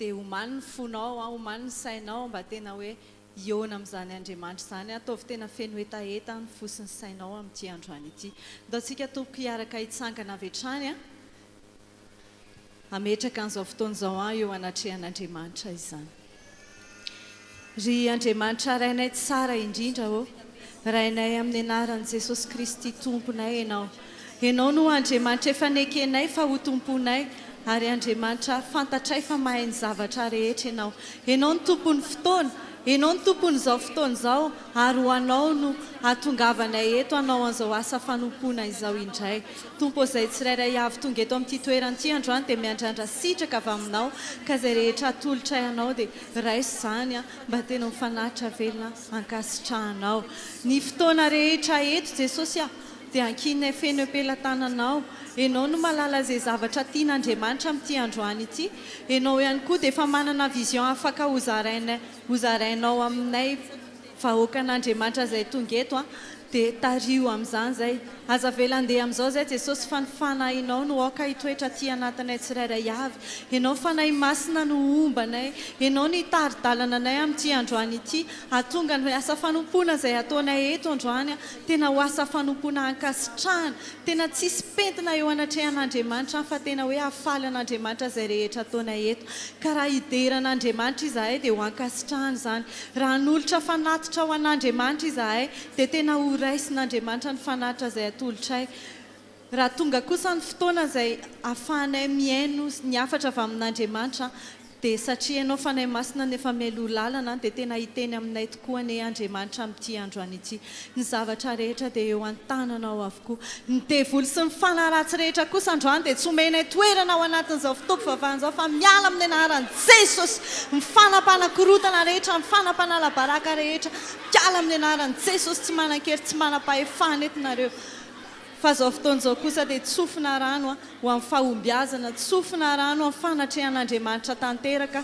Dia omano ny fonao, omano ny sainao mba tena hoe hihaona amin'izany Andriamanitra izany. Ataovy tena feno hetaheta ny fo sy ny sainao amin'ity androany ity. Ndao tsika tompoko hiaraka hitsangana avy hatrany hametraka an'izao fotoana izao eo anatrehan'Andriamanitra izany. Ry Andriamanitra Rainay tsara indrindra ô, Rainay amin'ny anaran'i Jesosy Kristy Tomponay Ianao. Ianao no Andriamanitra efa nekenay fa ho Tomponay, ary Andriamanitra fantatray fa mahay ny zavatra rehetra Ianao. Ianao no Tompon'ny fotoana, Ianao no Tompon'izao fotoana izao, ary ho Anao no hahatongavanay eto hanao an'izao asa fanompoana izao indray. Tompo ô, izay tsirairay avy tonga eto amin'ity toerana ity androany dia miandrandra sitraka avy Aminao, ka izay rehetra atolotray Anao dia raiso izany mba tena ho fanatitra velona ankasitrahanao. Ny fotoana rehetra eto Jesosy a, dia ankininay feno eo-pelatananao. Ianao no mahalala izay zavatra tian'Andriamanitra amin'ity androany ity. Ianao ihany koa dia efa manana vision afaka hozaraina hozarainao aminay vahoakan'Andriamanitra izay tonga eto a, dia tariho amin'izany izay. Aza avela handeha amin'izao izay Jesosy fa ny Fanahinao no aoka hitoetra aty anatinay tsirairay avy. Ianao Fanahy Masina no homba anay. Ianao no hitari-dalana anay amin'ity androany ity. Hahatonga ny asa fanompoana izay ataonay eto androany tena ho asa fanompoana ankasitrahana. Tena tsisy pentina eo anatrehan'Andriamanitra fa tena hoe hahafaly an'Andriamanitra izay rehetra ataonay eto. Ka raha hidera an'Andriamanitra izahay dia ho ankasitrahana izany. Raha hanolotra fanatitra ho an'Andriamanitra izahay dia tena ho raisin'Andriamanitra ny fanatitra izay atolotray. Raha tonga kosa ny fotoana izay ahafahanay mihaino ny hafatra avy amin'Andriamanitra, dia satria Ianao Fanahy Masina no efa mialoha lalana, dia tena hiteny aminay tokoa anie Andriamanitra amin'ity androany ity. Ny zavatra rehetra dia eo an-tananao avokoa. Ny devoly sy ny fanahy ratsy rehetra kosa androany dia tsy omenay toerana ao anatin'izao fotoam-pivavahana izao fa miala amin'ny anaran'i Jesosy ny fanapanakorotana rehetra, ny fanapanalam-baraka rehetra, miala amin'ny anaran'i Jesosy tsy manan-kery, tsy manam-pahefana eto nareo. Fa izao fotoana izao kosa dia tsofina rano ho amin'ny fahombiazana, tsofina rano amin'ny fanatrehan'Andriamanitra tanteraka.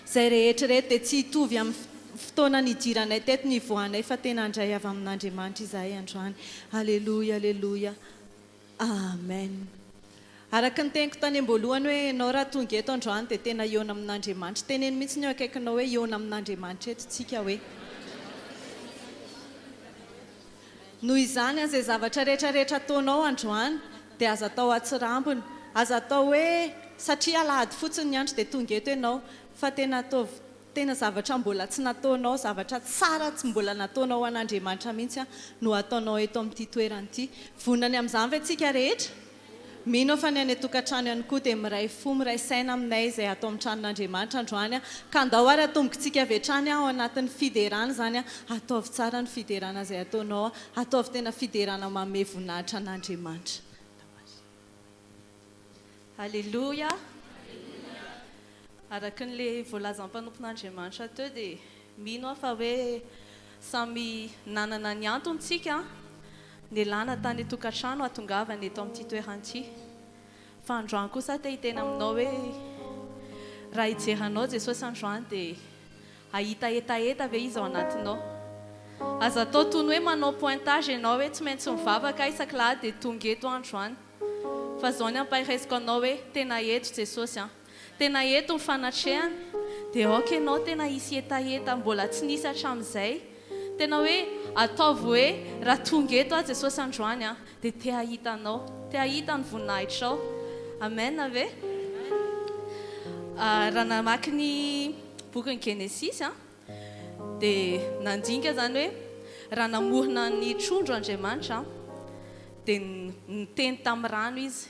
Izay rehetra ireto dia tsy hitovy amin'ny fotoana nidiranay teto nivoahanay fa tena handray avy amin'Andriamanitra izahay androany. Aleloia, aleloia. Amen. Araka ny teniko tany am-boalohany hoe ianao raha tonga eto androany dia tena hihaona amin'Andriamanitra. Teneno mihitsy ny eo akaikinao hoe hihaona amin'Andriamanitra eto tsika hoe. Noho izany, izay zavatra rehetra rehetra ataonao androany dia aza atao atsirambina. Aza atao hoe satria alahady fotsiny ny andro dia tonga eto ianao, fa tena ataovy tena zavatra mbola tsy nataonao, zavatra tsara tsy mbola nataonao ho an'Andriamanitra mihitsy no ataonao eto amin'ity toerana ity. Vonona ny amin'izany ve tsika rehetra? Mino aho fa ny any an-tokantrano ihany koa dia miray fo, miray saina aminay izay ato amin'ny tranon'Andriamanitra androany ka andao ary atombokintsika avy hatrany ao anatin'ny fiderana izany, ataovy tsara ny fiderana izay ataonao, ataovy tena fiderana manome voninahitra an'Andriamanitra. Aleloia! Araka an'ilay voalazan'ny mpanompon'Andriamanitra teo dia mino aho fa hoe samy nanana ny antony tsika nialana tany an-tokantrano hahatongavana eto amin'ity toerana ity. Fa androany kosa aho te hiteny aminao hoe raha hijery anao Jesosy androany dia hahita hetaheta ve Izy ao anatinao? Aza atao toy ny hoe manao pointage ianao hoe tsy maintsy mivavaka aho isak'alahady dia tonga eto aho androany. Fa izao ny ampahereziko anao hoe tena eto Jesosy an! Tena eto ny fanatrehany dia aoka ianao tena hisy hetaheta mbola tsy nisy hatramin'izay. Tena hoe ataovy hoe raha tonga eto aho Jesosy androany an, dia te hahita anao, te hahita ny voninahitrao. Amen ve? Raha namaky ny bokin'ny Genesisy an, dia nandinika izany hoe raha namorona ny trondro Andriamanitra an, dia niteny tamin'ny rano izy.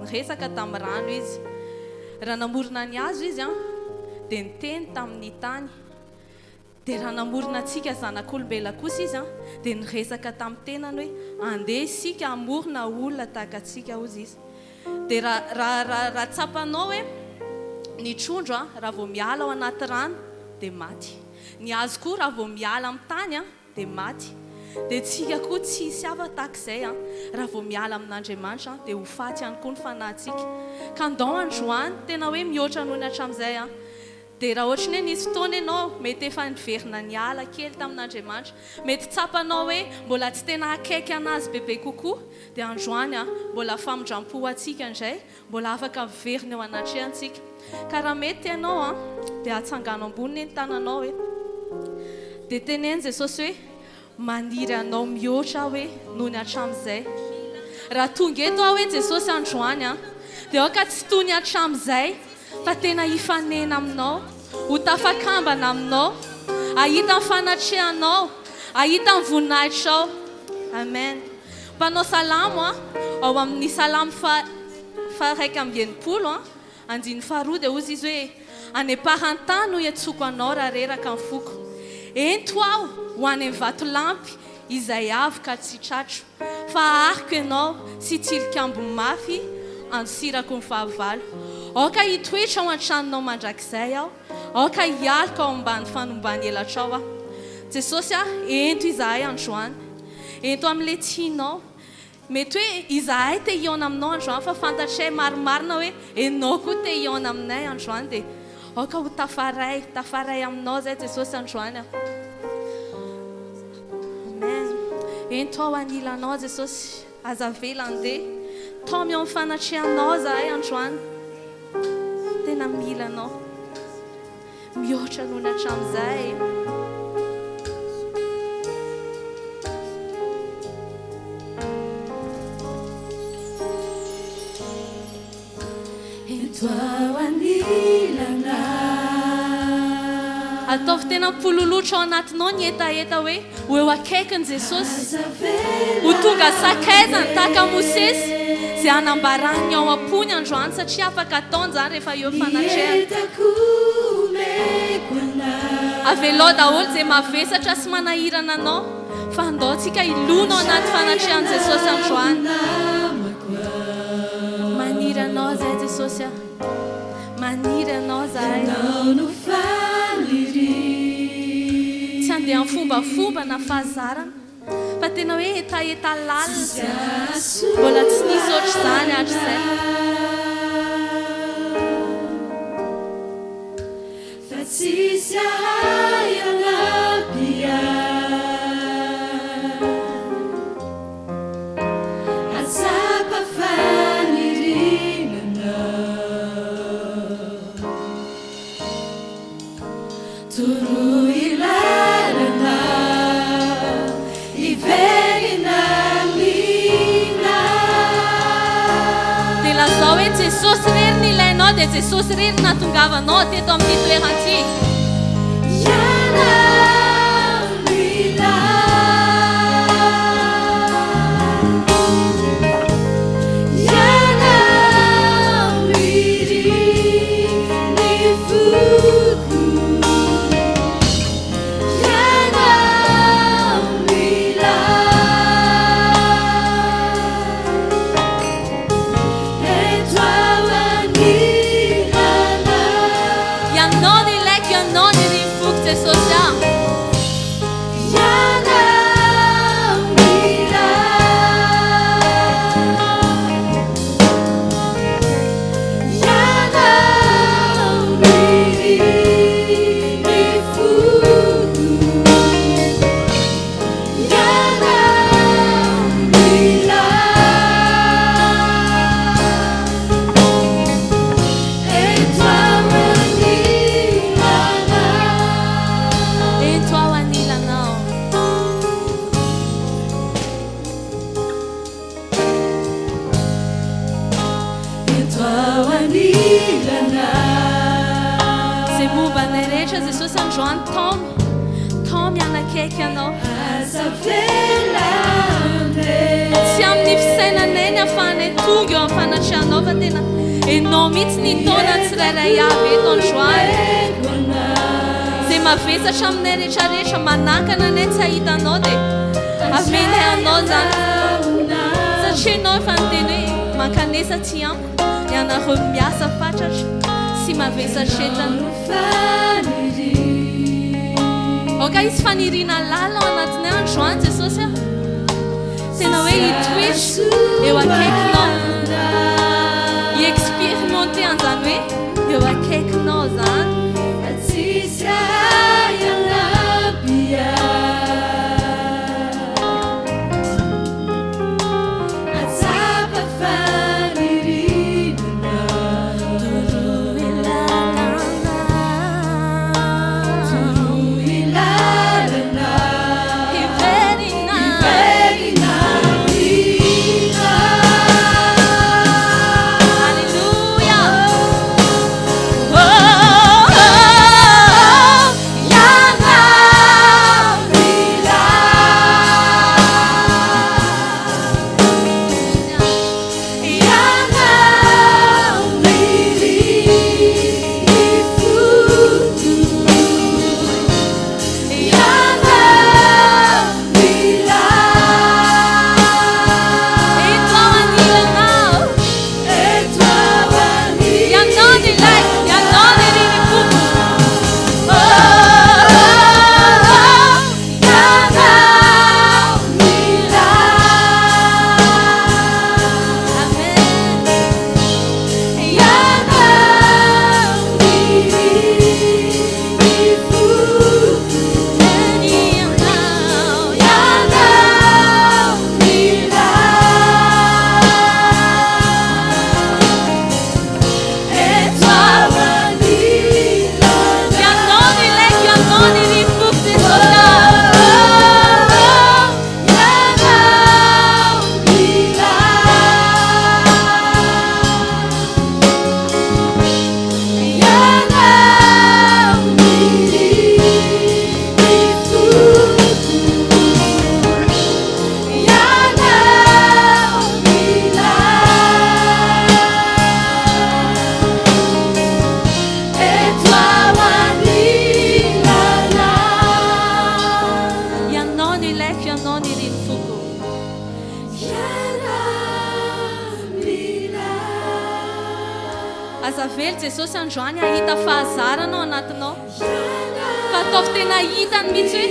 Niresaka tamin'ny rano izy. Raha namorona ny hazo izy dia niteny tamin'ny tany. Dia raha namorona antsika zanak'olombelona kosa izy dia niresaka tamin'ny tenany hoe andeha isika hamorona olona tahaka antsika hozy izy. Dia raha raha raha raha tsapanao hoe ny trondro raha vao miala ao anaty rano dia maty. Ny hazo koa raha vao miala amin'ny tany dia maty. Dia tsika koa tsy hisy hafa tahaka izay an! Raha vao miala amin'Andriamanitra an, dia ho faty ihany koa ny fanahintsika. Ka ndao androany, tena hoe mihoatra noho ny hatramin'izay an! Dia raha ohatry ny hoe nisy fotoana ianao mety efa niverina niala kely tamin'Andriamanitra, mety tsapanao hoe mbola tsy tena akaiky an'Azy bebe kokoa, dia androany an, mbola famindram-po ho antsika indray, mbola afaka miverina eo anatrehantsika. Ka raha mety ianao an, dia atsangano ambony ny tananao e. Dia teneno Jesosy hoe, Maniry anao mihoatra aho e noho ny hatramin'izay. Raha tonga eto aho e Jesosy androany an, dia aoka tsy toy ny hatramin'izay fa tena hifanena aminao, ho tafakambana aminao, hahita ny fanatrehanao, hahita ny voninahitrao. Amen. Mpanao salamo an, ao amin'ny salamo faha faha-61 an, Andininy faharoa dia hozy izy hoe, Any am-paran-tany no iantsoako anao raha reraka ny foko. Ento aho ho any amin'ny vatolampy izay avo ka tsy tratro, fa ahariko ianao sy tilikambo mafy andosirako ny fahavalo. Aoka hitoetra ao an-tranonao mandrakizay aho, aoka hialoka ao ambany fanomban'ny elatrao aho. Jesosy a, ento izahay androany. Ento amin'ilay tianao. Mety hoe izahay te hihaona aminao androany fa fantatray marimarina hoe enao koa te hihaona aminay androany dia aoka ho tafaray, tafaray aminao zay Jesosy androany a. Amen. Ento aho anilanao Jesosy, aza avela handeha. Taomy ao amin'ny fanatrehanao zahay androany. Tena mila anao. Mihoatra noho ny hatramin'izay. Ento aho anilanao. Ataovy tena mipololotra ao anatinao ny hetaheta hoe ho eo akaikin'i Jesosy, ho tonga sakaizany tahaka an'i Mosesy, izay hanambarany ny ao am-pony androany satria afaka ataony izany rehefa eo fanatrehana. Avelao daholo izay mavesatra sy manahirana anao fa andao tsika hilona ao anaty fanatrehan'i Jesosy androany. Maniry anao izahay Jesosy a. Maniry anao izahay. Tsy handeha amin'ny fombafomba na fahazarana fa tena hoe hetaheta lalina. Mbola tsy nisy ohatr'izany hatrizay. Fa tsisy ahay hanampy ahy Hahatsapa faniriana anao Toroy lalana hiverina aminao. Dia lazao hoe Jesosy irery no ilainao dia Jesosy irery no nahatongavanao teto amin'ity toerana ity. Ianao no ilaiko. Ianao no irin'ny foko. Ianao no ilaiko. Eto aho anilanao. Ianao no ilaiko, Ianao no irin'ny foko Jesosy ah. Ianao no ilaiko. Ianao no irin'ny foko. Ianao no ilaiko. Ento aho anilanao. Ento aho anilanao. Ento aho anilanao. Izay momba anay rehetra Jesosy androany taomy, taomy hanakaiky Anao. Aza avela handeha. Tsy amin'ny fisainanay ny ahafahanay tonga eo amin'ny fanatrehanao fa tena Enao mihitsy ny hitaona ny tsirairay avy eto androany. Izay mavesatra aminay rehetrarehetra, manakana anay tsy hahita Anao dia amenay Anao izany. Satria Ianao efa niteny hoe mankanesa aty amiko ianareo miasa fatratra sy mavesatra entana. Aoka hisy faniriana lalina ao anatinay androany Jesosy a. Tena hoe hitoetra eo akaikinao. Hi-expérimenter an'izany hoe eo akaikinao izany. avela Jesosy androany hahita fahazarana ao anatinao. Fa ataovy tena hitany mihitsy hoe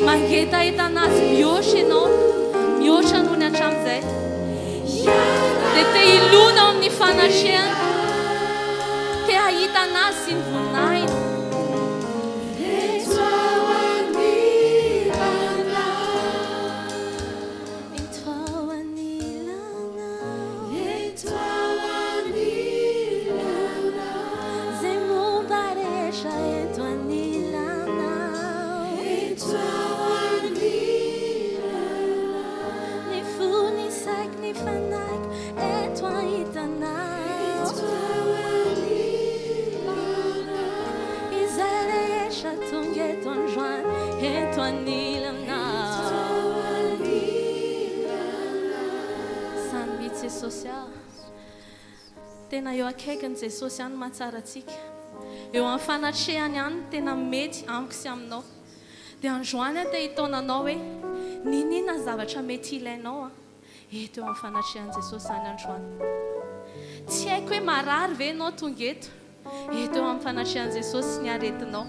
mangetaheta an'Azy mihoatra ianao, mihoatra noho ny hatramin'izay. Dia te hilona ao amin'ny fanatrehany, te hahita an'Azy sy ny voninahiny. Ento ao anilanao. Ento ao anilanao. Zay momba rehetra ento anilanao. Ento ao anilanao. Ny fo, ny saiko, ny fanahiko eto ahitanao. Ento ao anilanao. Izay rehetra tonga eto androany ento anilanao. Ento ao anilanao. Izany mihitsy Jesosy ah. Tena eo akaikin'i Jesosy ihany mahatsara antsika. Eo amin'ny fanatrehany ihany no tena mety amiko sy aminao. Dia androany aho te hitaona anao hoe n'inon'inona ny zavatra mety hilainao an, eto eo amin'ny fanatrehan'i Jesosy izany androany. Tsy haiko hoe marary ve ianao tonga eto, eto eo amin'ny fanatrehan'i Jesosy ny aretinao.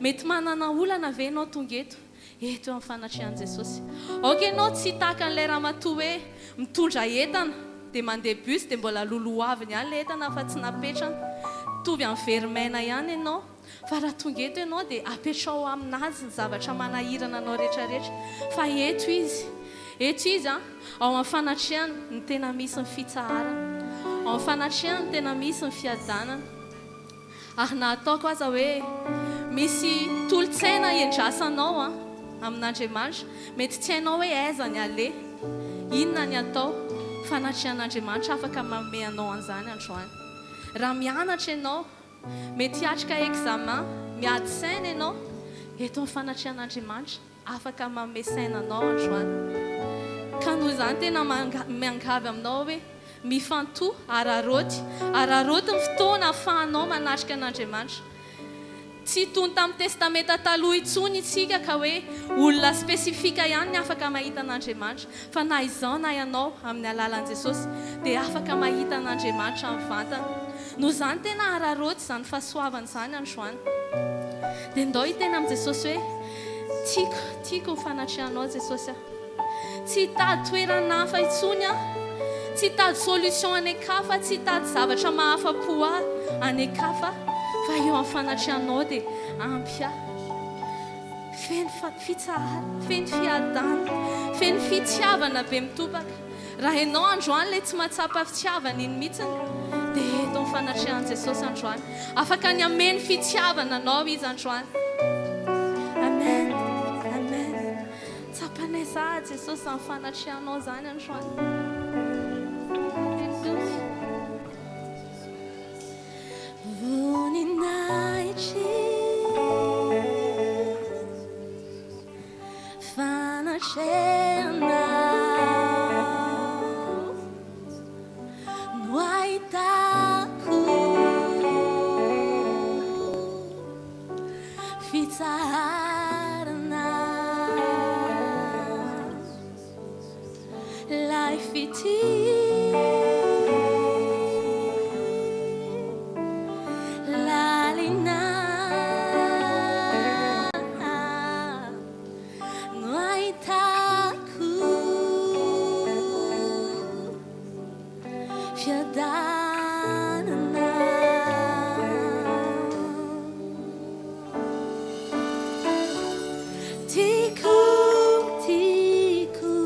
Mety manana olana ve ianao tonga eto, eto eo amin'ny fanatrehan'i Jesosy. Aoka ianao tsy tahaka an'ilay ramatoa hoe mitondra entana dia mandeha bus dia mbola lolohaviny ihany ilay entana fa tsy napetrany. Mitovy amin'ny very maina ihany ianao fa raha tonga eto ianao dia apetrao aminazy ny zavatra manahirana anao rehetra rehetra fa eto izy. Eto izy an, ao amin'ny fanatrehany no tena misy ny fitsaharana. Ao amin'ny fanatrehany no tena misy ny fiadanana. Ary na ataoko aza hoe misy tolo-tsaina iandrasanao an, amin'Andriamanitra, mety tsy hainao hoe aiza ny aleha, inona ny atao, fa anatrehan'Andriamanitra afaka manome anao an'izany androany. Raha mianatra ianao, mety hiatrika examen, miady saina ianao, eto amin'ny fanatrehan'Andriamanitra afaka manome saina anao androany. Ka noho izany tena miangavy aminao hoe mifantoha, araraoty, araraoty ny fotoana ahafahanao manatrika an'Andriamanitra. Tsy toy ny tamin'ny Testamenta Taloha intsony isika ka hoe olona spesifika ihany ny afaka mahita an'Andriamanitra, fa na izaho na ianao amin'ny alalan'i Jesosy dia afaka mahita an'Andriamanitra mivantana. Noho izany tena araraoty izany fahasoavana izany androany. Dia ndao hiteny amin'i Jesosy hoe, Tiako, tiako ny fanatrehanao Jesosy a. Tsy hitady toerana hafa intsony aho. Tsy hitady solution any an-kafa, tsy hitady zavatra mahafa-po ahy any an-kafa fa eo amin'ny fanatrehanao dia ampy ahy. Feno fitsarana, feno fiadanana, feno fitiavana be mitobaka. Raha ianao androany ilay tsy mahatsapa fitiavana iny mihitsiny dia eto amin'ny fanatrehan'i Jesosy androany. Afaka ny hameno fitiavana anao Izy androany. Amen. Amen. Tsapanay sahady Jesosy izany fanatrehanao izany androany. Jesosy. Voninahitry fanatrehanao no ahitako fitsaharana. Lay fitia lalina no ahitako fiadanana. Tiako, tiako.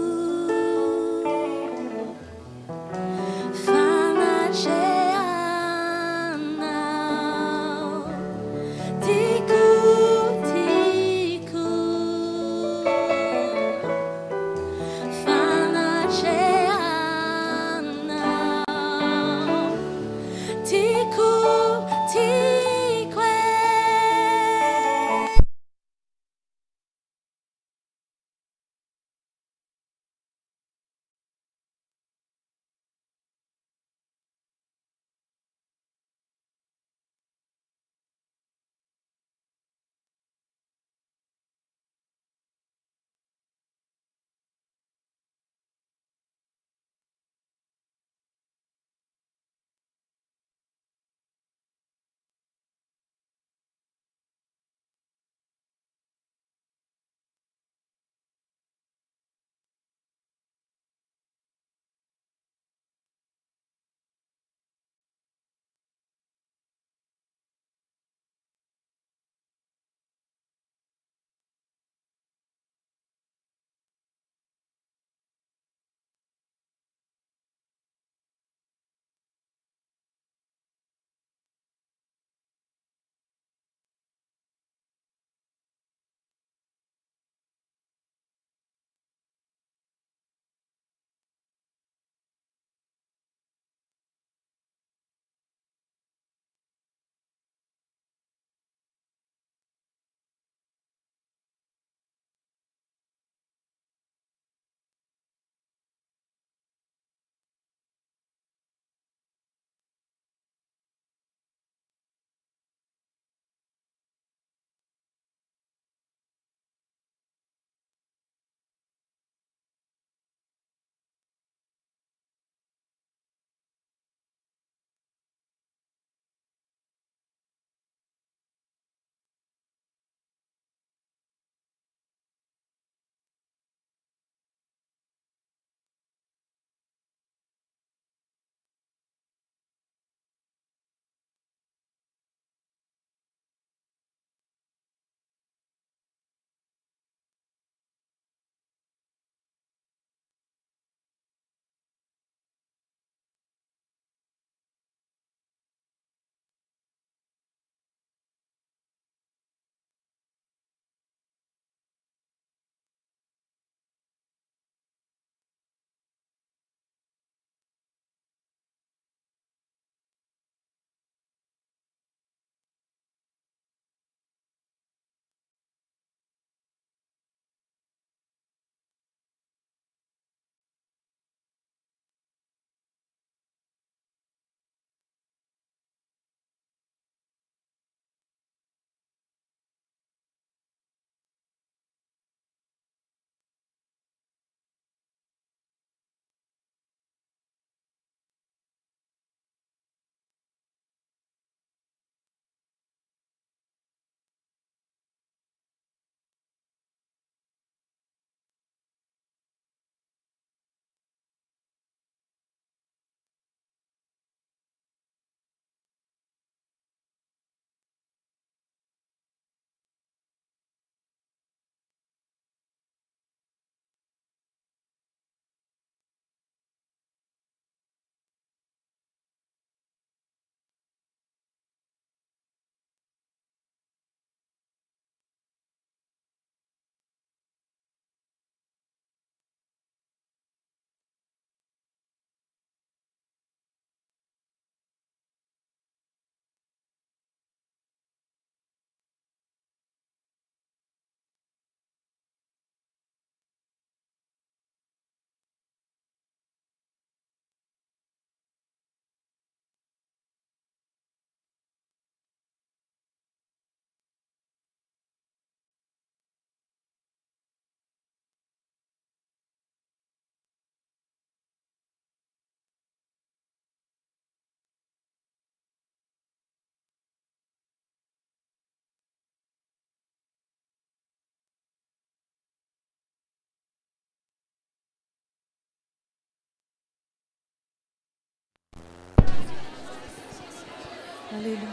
Aleloia,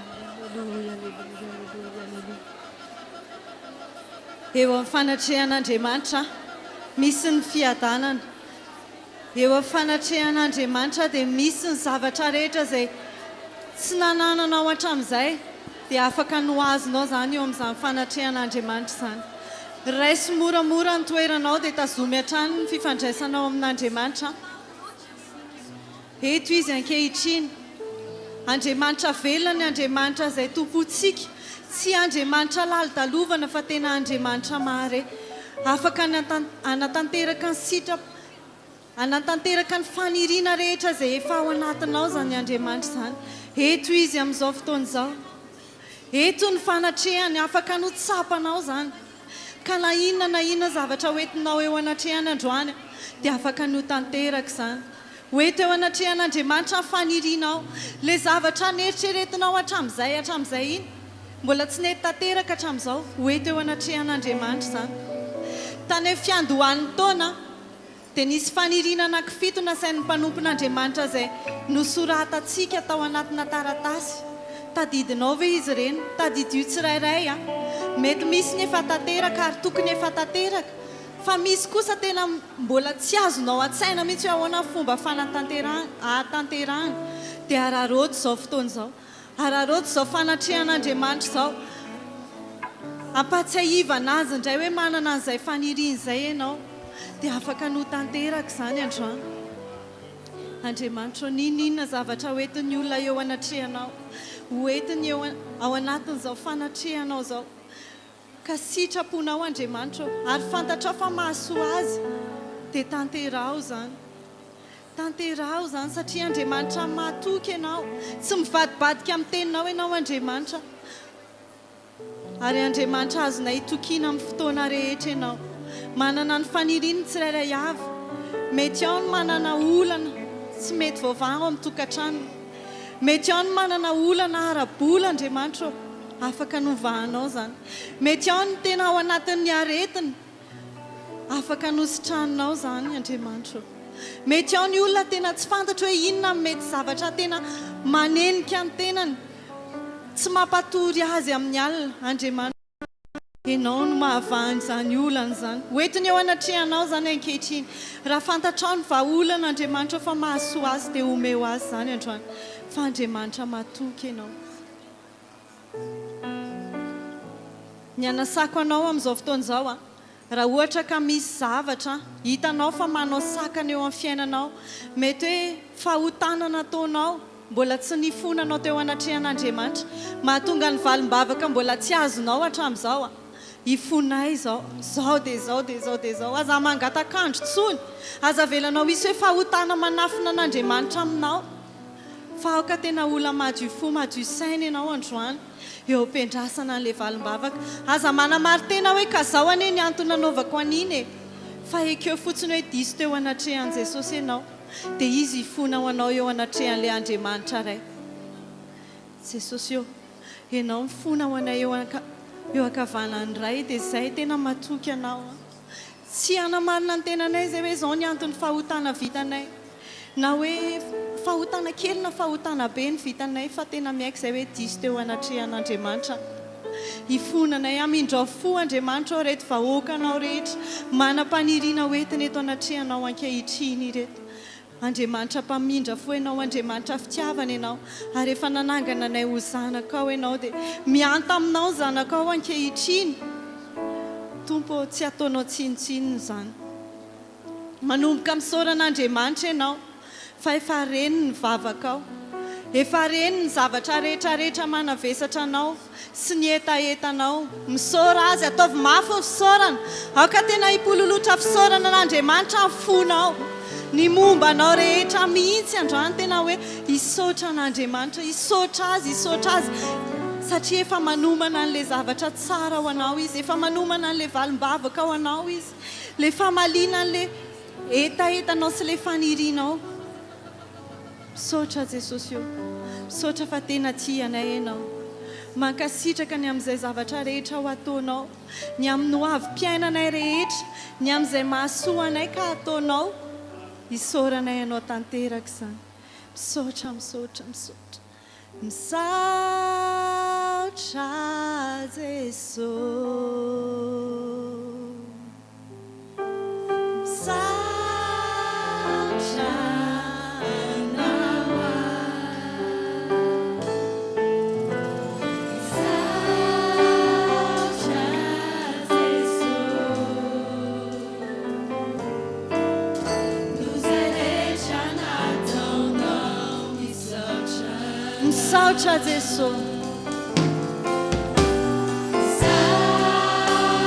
aleloia, aleloia, aleloia, aleloia. Eo amin'ny fanatrehan'Andriamanitra misy ny fiadanana. Eo amin'ny fanatrehan'Andriamanitra dia misy ny zavatra rehetra izay tsy nanananao hatramin'izay dia afaka ny ho azonao izany eo amin'izany fanatrehan'Andriamanitra izany. Raiso moramora ny toeranao dia tazomy hatrany ny fifandraisanao amin'Andriamanitra. Eto Izy ankehitriny. Andriamanitra velona ny Andriamanitra izay tompontsika. Tsy Andriamanitra lalodalovana fa tena Andriamanitra mahare. Afaka ny hanatanteraka ny sitra, hanatanteraka ny faniriana rehetra izay efa ao anatinao izany Andriamanitra izany. Eto Izy amin'izao fotoana izao. Eto ny fanatrehany, afaka ny ho tsapanao izany. Ka na inona na inona zavatra hoentinao eo anatrehany androany dia afaka ny ho tanteraka izany. Ho ento eo anatrehan'Andriamanitra ny fanirianao. Ilay zavatra neritreretinao hatramin'izay hatramin'izay iny, mbola tsy nety tanteraka hatramin'izao, ho ento eo anatrehan'Andriamanitra izany. Tany amin'ny fiandohan'ny taona, dia nisy faniriana anankifito nasain'ny mpanompon'Andriamanitra izay nosoratantsika tao anatina taratasy. Tadidinao ve izy ireny? Tadidio tsirairay an! Mety misy ny efa tanteraka ary tokony efa tanteraka, fa misy kosa tena mbola tsy azonao an-tsaina mihitsy hoe ahoana ny fomba fanatanterahana, ahatanterahana. Dia araraoty izao fotoana izao. Araraoty izao fanatrehan'Andriamanitra izao. Ampahatsiahivana azy indray hoe manana an'izay faniriana izay ianao. Dia afaka ny ho tanteraka izany androany. Andriamanitra ô, n'inon'inona zavatra hoentin'ny olona eo anatrehanao, hoentiny eo ao anatin'izao fanatrehanao izao, ka sitraponao Andriamanitra ô, ary fantatrao fa mahasoa azy, dia tanteraho izany. Tanteraho izany satria Andriamanitra matoky ianao. Tsy mivadibadika amin'ny teninao ianao Andriamanitra. Ary Andriamanitra azonay itokiana amin'ny fotoana rehetra ianao. Manana ny faniriany ny tsirairay avy. Mety ao ny manana olana tsy mety voavaha ao amin'ny tokantranony. Mety ao ny manana olana ara-bola Andriamanitra ô. Afaka novahanao izany. Mety ao ny tena ao anatin'ny aretina. Afaka nositraninao izany Andriamanitra ô. Mety ao ny olona tena tsy fantatro hoe inona no mety zavatra tena manenika ny tenany, tsy mampatory azy amin'ny alina. Andriamanitra ô, Ianao no mahavaha an'izany olana izany. Ho entiny eo anatrehanao izany ankehitriny. Raha fantatrao ny vahaolana Andriamanitra ô fa mahasoa azy dia omeo azy izany androany. Fa Andriamanitra matoky Ianao. Ny anasako anao amin'izao fotoana izao an, raha ohatra ka misy zavatra hitanao fa manao sakana eo amin'ny fiainanao, mety hoe fahotana nataonao mbola tsy nifonanao teo anatrehan'Andriamanitra, mahatonga ny valim-bavaka mbola tsy azonao hatramin'izao an, ifonay izao, izao dia izao dia izao dia izao, aza mangatak'andro intsony, aza avelanao hisy hoe fahotana manafina an'Andriamanitra aminao. Fa aoka tena olona madio fo madio saina ianao androany eo am-piandrasana an'ilay valim-bavaka. Aza manamari-tena hoe ka zao anie ny antony nanaovako an'iny e! Fa ekeo fotsiny hoe diso teo anatrehan'i Jesosy ianao dia Izy hifona ho anao eo anatrehan'ilay Andriamanitra Ray. Jesosy ô, Ianao mifona ho anay eo eo ankavanan'ny Ray dia izay tena matoky Anao aho. Tsy hanamarina ny tenanay izay hoe izao ny anton'ny fahotana vitanay. Na hoe fahotana kely na fahotana be ny vitanay fa tena miaiky izay hoe diso teo anatrehan'Andriamanitra. Hifonanay, hamindrao fo Andriamanitra ô ireto vahoakanao rehetra manam-paniriana ho entina eto anatrehanao ankehitriny ireto. Andriamanitra mpamindra fo Ianao, Andriamanitra fitiavana Ianao, ary efa nanangana anay ho zanakao Ianao, dia mihanta aminao ny zanakao ankehitriny. Tompo ô, tsy ataonao tsinontsinona izany. Manomboka misaora an'Andriamanitra ianao fa efa reny ny vavakao. Efa reny ny zavatra rehetra rehetra manavesatra anao sy ny hetahetanao. Misaora Azy, ataovy mafy ny fisaorana. Aoka tena hipololotra fisaorana an'Andriamanitra ny fonao. Ny momba anao rehetra mihitsy androany tena hoe hisaotra an'Andriamanitra, hisaotra Azy, hisaotra Azy satria efa manomana an'ilay zavatra tsara ho anao Izy, efa manomana an'ilay valim-bavaka ho anao Izy. Le famaliana an'le hetahetanao sy le fanirianao. Misaotra Jesosy o. Misaotra fa tena tia anay Ianao. Mankasitraka ny amin'izay zavatra rehetra ho ataonao, ny amin'ny ho avim-piainanay rehetra, ny amin'izay mahasoa anay ka ataonao. Isaoranay Anao tanteraka izany. Misaotra, misaotra, misaotra. Misaotra Jeso. Misaotra Anao aho. Misaotra Jeso. Misaotra Jeso.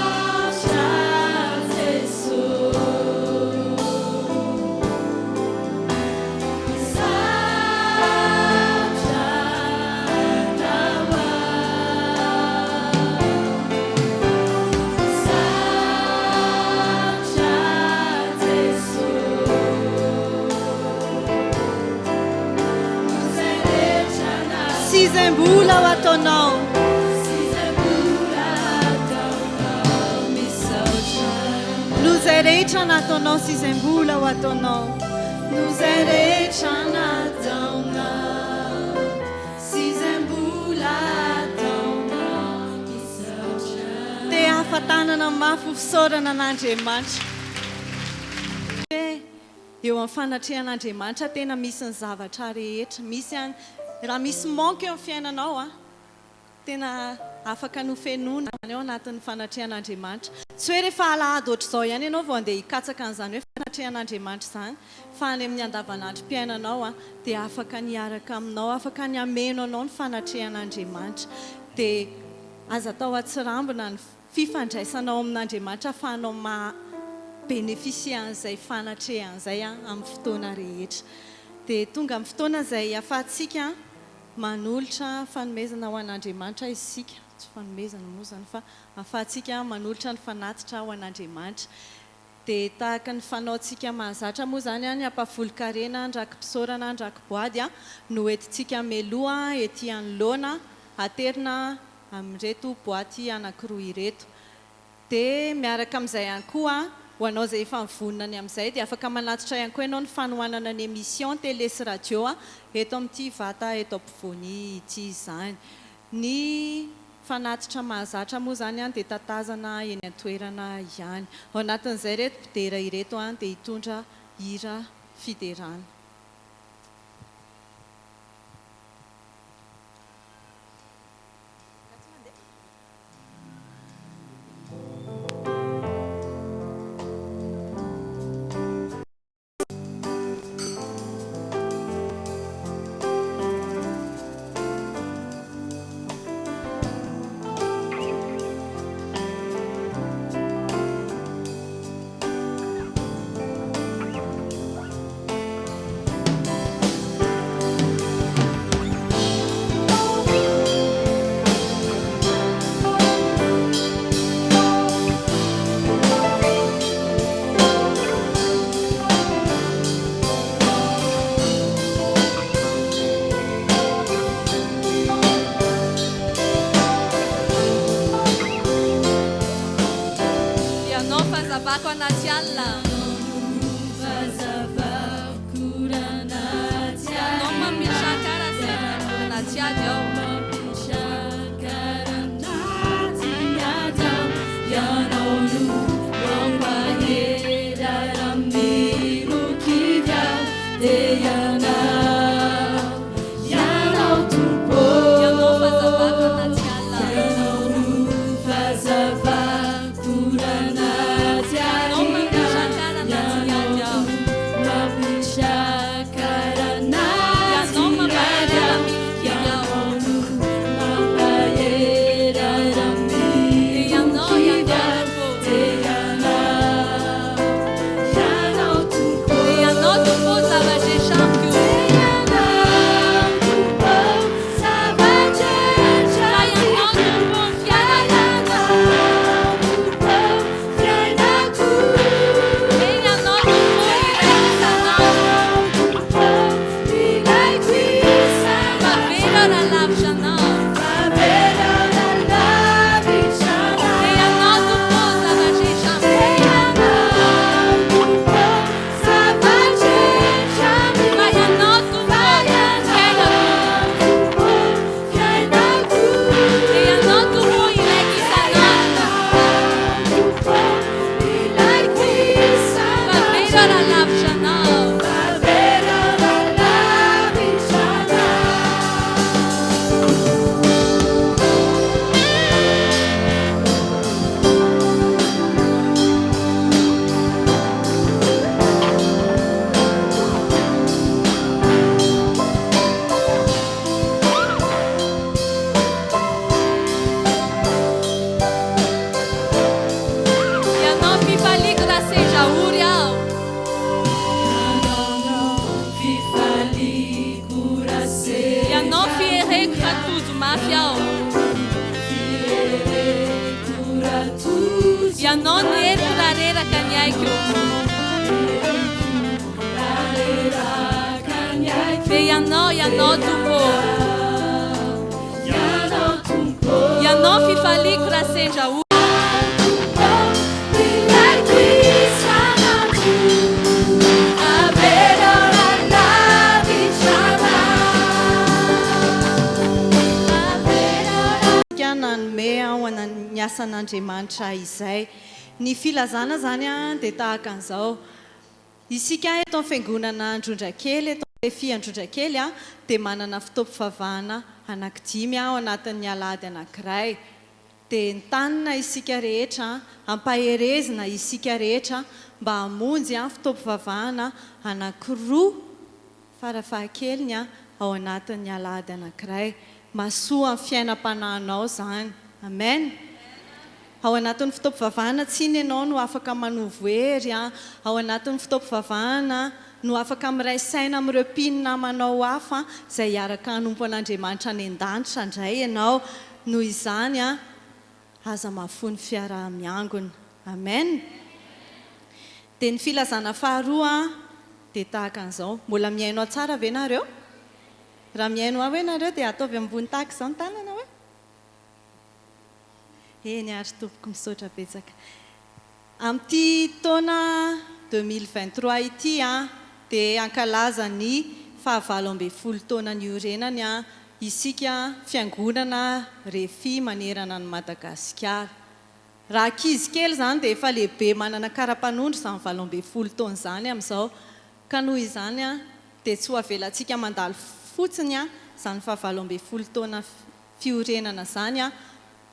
Misaotra Jeso. Misaotra Anao aho. Misaotra Jeso. Sy izay mbola ho ataonao. Noho izay rehetra nataonao sy izay mbola ho ataonao. Noho izay rehetra nataonao sy izay mbola ataonao. Te hahafa-tanana mafy ho fisaorana an'Andriamanitra. Hoe eo amin'ny fanatrehan'Andriamanitra tena misy ny zavatra rehetra. Misy an, raha misy manque eo amin'ny fiainanao an, tena afaka nofenoina izany ao anatin'ny fanatrehan'Andriamanitra. Tsy hoe rehefa alahady ohatr'izao ihany ianao vao andeha hikatsaka an'izany hoe fanatrehan'Andriamanitra izany, fa any amin'ny andavanandrom-piainanao an, dia afaka ny hiaraka aminao, afaka ny hameno anao ny fanatrehan'Andriamanitra. Dia aza atao atsirambina ny fifandraisanao amin'Andriamanitra ahafahanao maha beneficier an'izay fanatrehana izay amin'ny fotoana rehetra. Dia tonga amin'ny fotoana izay ahafahantsika manolotra fanomezana ho an'Andriamanitra isika, tsy fanomezana moa izany fa ahafahantsika manolotra ny fanatitra ho an'Andriamanitra. Dia tahaka ny fanaontsika mahazatra moa izany, ny ampahafolon-karena, ny raki-pisaorana, ny raki-boady no entintsika mialoha ety anoloana, aterina amin'ireto boaty anankiroa ireto. Dia miaraka amin'izay ihany koa, ho anao izay efa mivonona ny amin'izay dia afaka manatitra ihany koa ianao ny fanohanana ny émission télé sy radio eto amin'ity vata eto ampovoany ity izany. Ny fanatitra mahazatra moa izany dia tatazana eny an-toerana ihany. Ao anatin'izay ireto mpidera ireto dia hitondra hira fiderana. Ianao fahazavako anaty alina. Ianao mampitraka sendra anaty ady aho. Ianao fahazavako anaty alina. Ianao Ianao, Ianao Tompo ô. Ianao fifaliako raha sendra olana. Isika nanome ho ny asan'Andriamanitra izay. Ny filazana izany dia tahaka an'izao, Isika eto amin'ny Fiangonana Androndrakely, eto amin'ny Refi Androndrakely dia manana fotoam-pivavahana anankidimy ao anatin'ny alahady anankiray. Dia entanina isika rehetra, ampaherezina isika rehetra mba hamonjy fotoam-pivavahana anankiroa farafahakeliny ao anatin'ny alahady anankiray. Mahasoa amin'ny fiainam-panahinao izany. Amen! Ao anatin'ny fotoam-pivavahana tsinona ianao no afaka manovo hery, ao anatin'ny fotoam-pivavahana no afaka miray saina amin'ireo mpino namanao hafa izay hiaraka hanompo an'Andriamanitra any an-danitra indray ianao. Noho izany, aza mahafoy ny fiaraha-miangona. Amen! Dia ny filazana faharoa dia tahaka an'izao. Mbola mihaino ahy tsara ve nareo? Raha mihaino ahy hoe nareo dia ataovy ambony tahaka izao ny tanana hoe. Eny ary tompoko misaotra betsaka. Amin'ity taona 2023 ity dia hankalaza ny faha 18 taona niorenany isika fiangonana Refi manerana an'i Madagasikara. Raha ankizy kely izany dia efa lehibe manana kara-panondro izany 18 taona izany amin'izao. Ka noho izany dia tsy ho avelantsika mandalo fotsiny izany faha 18 taona fiorenana izany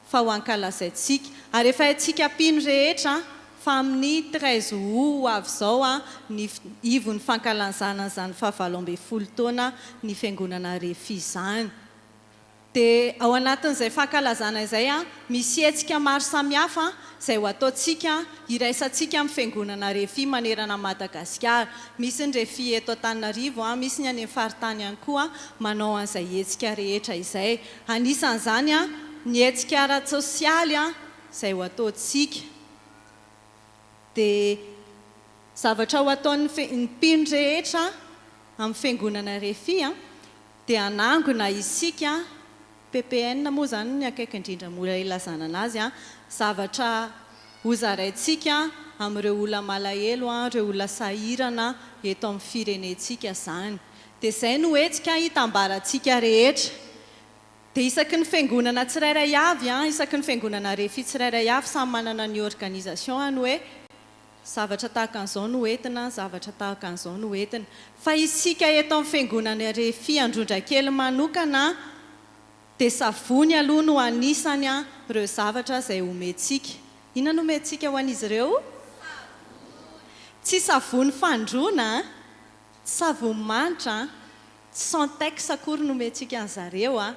fa ho ankalazaintsika. Ary efa haintsika mpino rehetra fa amin'ny 13 août ho avy izao ny ivon'ny fankalazana an'izany faha 18 taona ny Fiangonana Refi izany. Dia ao anatin'izay fankalazana izay, misy hetsika maro samihafa izay ho ataontsika, iraisantsika amin'ny Fiangonana Refi manerana an'i Madagasikara. Misy ny Refi eto Antananarivo, misy ny any amin'ny faritany ihany koa manao an'izay hetsika rehetra izay. Anisan'izany ny hetsika ara-tsosialy izay ho ataontsika. Dia zavatra ho ataon'ny mpino rehetra amin'ny Fiangonana Refi dia hanangona isika, ppn moa izany ny akaiky indrindra mora ilazana anazy, zavatra hozaraintsika amin'ireo olona malahelo, ireo olona sahirana eto amin'ny firenentsika izany. Dia izay no hetsika hitambarantsika rehetra. Dia isaky ny fiangonana tsirairay avy, isaky ny fiangonana Refi tsirairay avy samy manana ny organisation-ny hoe zavatra tahaka an'izao no entina, zavatra tahaka an'izao no entina. Fa isika eto amin'ny fiangonana Refi Androndrakely manokana dia savony aloha no anisany ireo zavatra izay omentsika. Inona no omentsika ho an'izy ireo? Tsy savony fandroana an! Tsy savony manitra an! Tsy Santex akory no omentsika an'zareo an!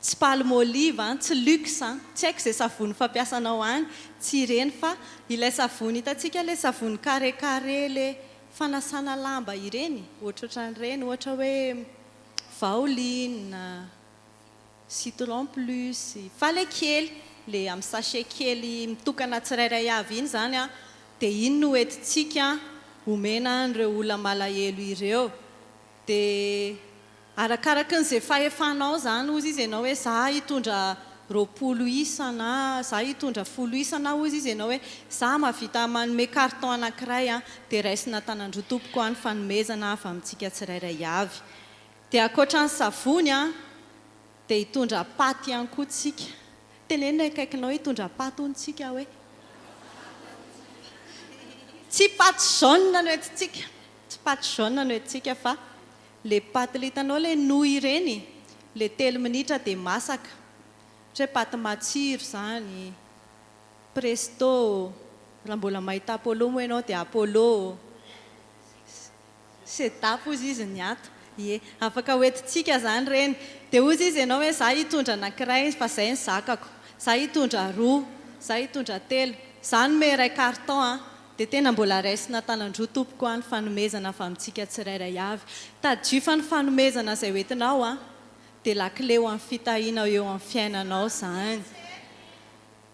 Tsy Palmolive an! Tsy Lux an! Tsy haiko izay savony fampiasanao any, tsy ireny fa ilay savony hitantsika ilay savony carré carré le fanasana lamba ireny, ohatrohatran'ireny, ohatra hoe Vaoline, Citron plus, fa le kely, le amin'ny sachet kely mitokana tsirairay avy iny izany an, dia iny no entintsika omena an'ireo olona malahelo ireo. Dia arakaraky ny izay fahefanao izany hozy izy ianao hoe za hitondra 20 isa na za hitondra 10 isa na hozy izy ianao hoe za mahavita manome carton anankiray an, dia raisina an-tanan-droa tompoko an ny fanomezana avy amintsika tsirairay avy. Dia ankoatra ny savony an, dia hitondra paty ihany koa tsika. Teneno ny akaikinao hitondra paty hono tsika hoe. Tsy paty jaune no entintsika, tsy paty jaune no entintsika fa le paty le hitanao le nouille ireny, le telo minitra dia masaka. Ohatra hoe paty matsiro izany, presto, raha mbola mahita apollo moa ianao dia apollo. Sedap hozy izy ny ato. Ie. Afaka hoentintsika zany ireny. Dia hozy izy ianao hoe za hitondra anankiray fa zay ny zakako. Za hitondra roa. Za hitondra telo. Za hanome iray carton an. Dia tena mbola raisina an-tanan-droa tompoko an ny fanomezana avy amintsika tsirairay avy. Tadidio fa ny fanomezana izay hoentinao an dia lakile ho an'ny fitahiana eo amin'ny fiainanao izany.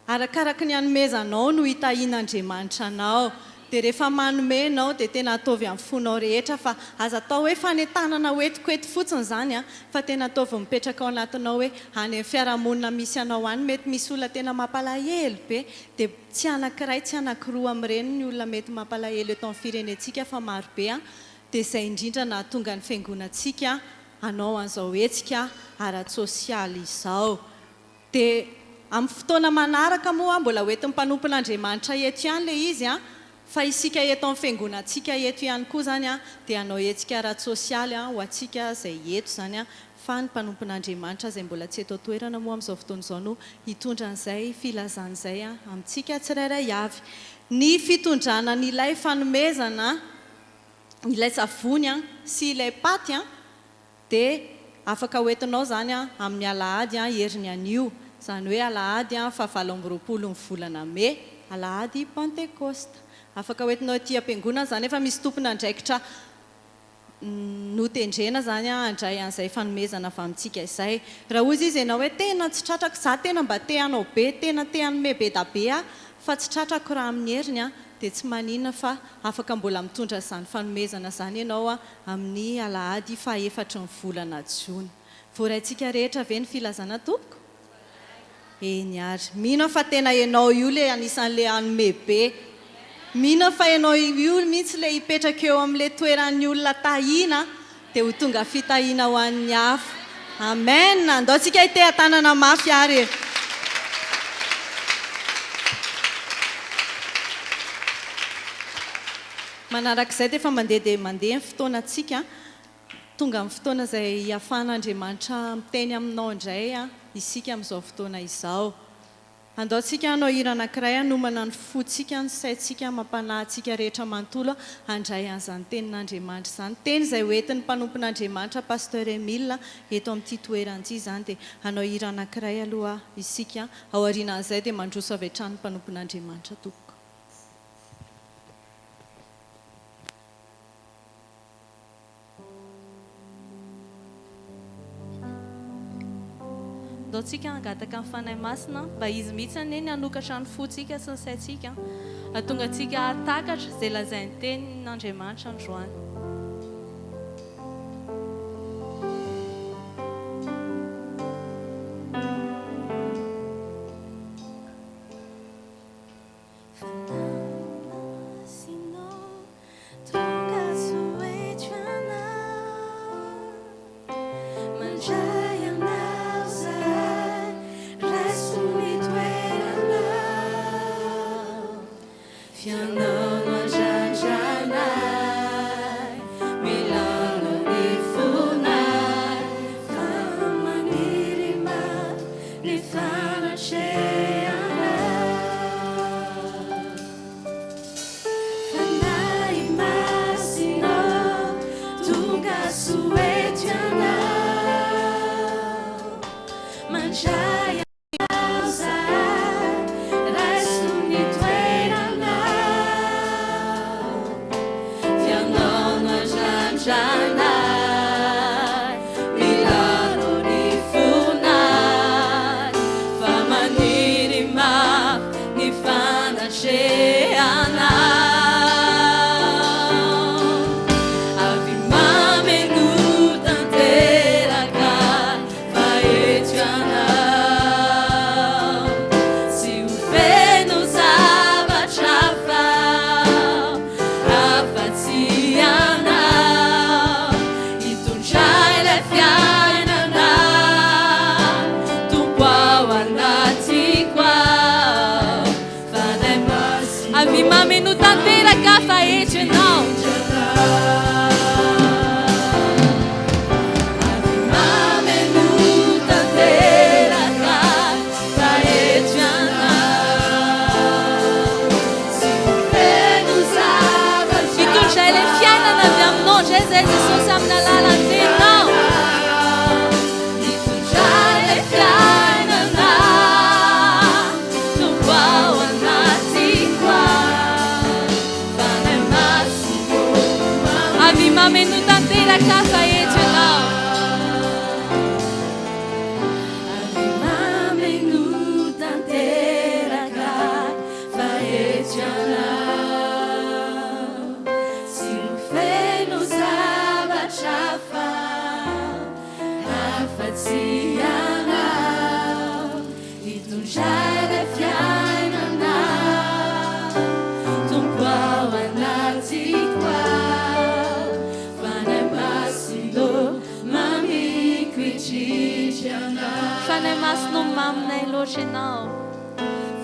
Arakaraky ny anomezanao no hitahian'Andriamanitra anao. Dia rehefa manome ianao dia tena ataovy amin'ny fonao rehetra fa aza atao hoe fanentanana ho entiko eto fotsiny izany an, fa tena ataovy mipetraka ao anatinao hoe any amin'ny fiarahamonina misy anao any mety misy olona tena mampalahelo be dia tsy anankiray tsy anankiroa amin'ireny ny olona mety mampalahelo eto amin'ny firenentsika fa marobe an, dia izay indrindra nahatonga ny fiangonantsika hanao an'izao hetsika ara-tsosialy izao. Dia amin'ny fotoana manaraka moa mbola ho entin'ny mpanompon'Andriamanitra eto ihany ilay izy an, fa isika eto amin'ny fiangonantsika eto ihany koa izany an, dia hanao hetsika ara-tsosialy an, ho antsika izay eto izany an, fa ny mpanompon'Andriamanitra izay mbola tsy eto an-toerana moa amin'izao fotoana izao no hitondra an'izay filazana izay an, amintsika tsirairay avy. Ny fitondrana an'ilay fanomezana ilay savony an, sy ilay paty an, Dia afaka hoentinao izany amin'ny alahady heriny anio, izany hoe alahady faha 28 ny volana mey, alahady Pantekosta. Afaka hoentinao aty am-piangonana izany, efa misy tompon'andraikitra notendrena izany handray an'izay fanomezana avy amintsika izay. Raha hozy izy ianao hoe tena tsy tratrako, za tena mba te hanao be, tena te hanome be da be aho, fa tsy tratrako raha amin'ny heriny dia tsy maninona fa afaka mbola mitondra izany fanomezana izany ianao amin'ny alahady fahaefatry ny volana jona. Voaraintsika rehetra ve ny filazana tompoko? Eny ary. Mino aho fa tena ianao io le anisan'le hanome be. Mino aho fa ianao io mihitsy le hipetraka eo amin'le toeran'ny olona tahiana dia ho tonga fitahiana ho an'ny hafa. Amen! Andao tsika hiteha-tanana mafy ary e! Manarak'izay dia efa mandeha dia mandeha ny fotoanantsika. Tonga amin'ny fotoana izay hiafahan'Andriamanitra miteny aminao indray isika amin'izao fotoana izao. Andao tsika hanao hira anankiray hanomana ny fontsika, ny saintsika, amam-panahintsika rehetra manontolo handray an'izany tenin'Andriamanitra izany. Teny izay ho entin'ny mpanompon'Andriamanitra Pasteur Emile eto amin'ity toerana ity izany. Dia hanao hira anankiray aloha isika. Ao aorianan'izay dia mandroso avy hatrany ny mpanompon'Andriamanitra tompoko. Ndao tsika hangataka ny Fanahy Masina mba Izy mihitsy anie ny hanokatra ny fontsika sy ny saintsika hahatonga antsika hahatakatra izay lazain'ny Tenin'Andriamanitra androany. Tondray ilay fiainana Tompo ao anatiko ao Fanahy Masina ô mamiko indrindra Anao. Fanahy Masina ô maminay loatra Ianao.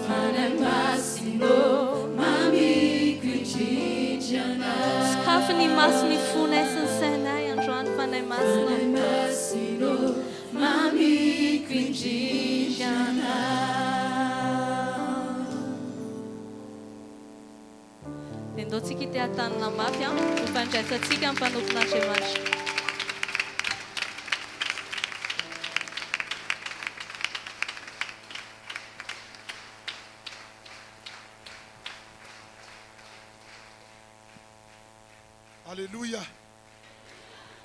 Fanahy Masina ô mamiko indrindra Anao. Sokafy ny mason'ny fonay sy ny sainay androany Fanahy Masina ô. Fanahy Masina ô Mamiko indrindra anao. Dia ndao tsika hiteha-tanana mafy an, ho fandraisantsika ny mpanompon'Andriamanitra. Aleloia!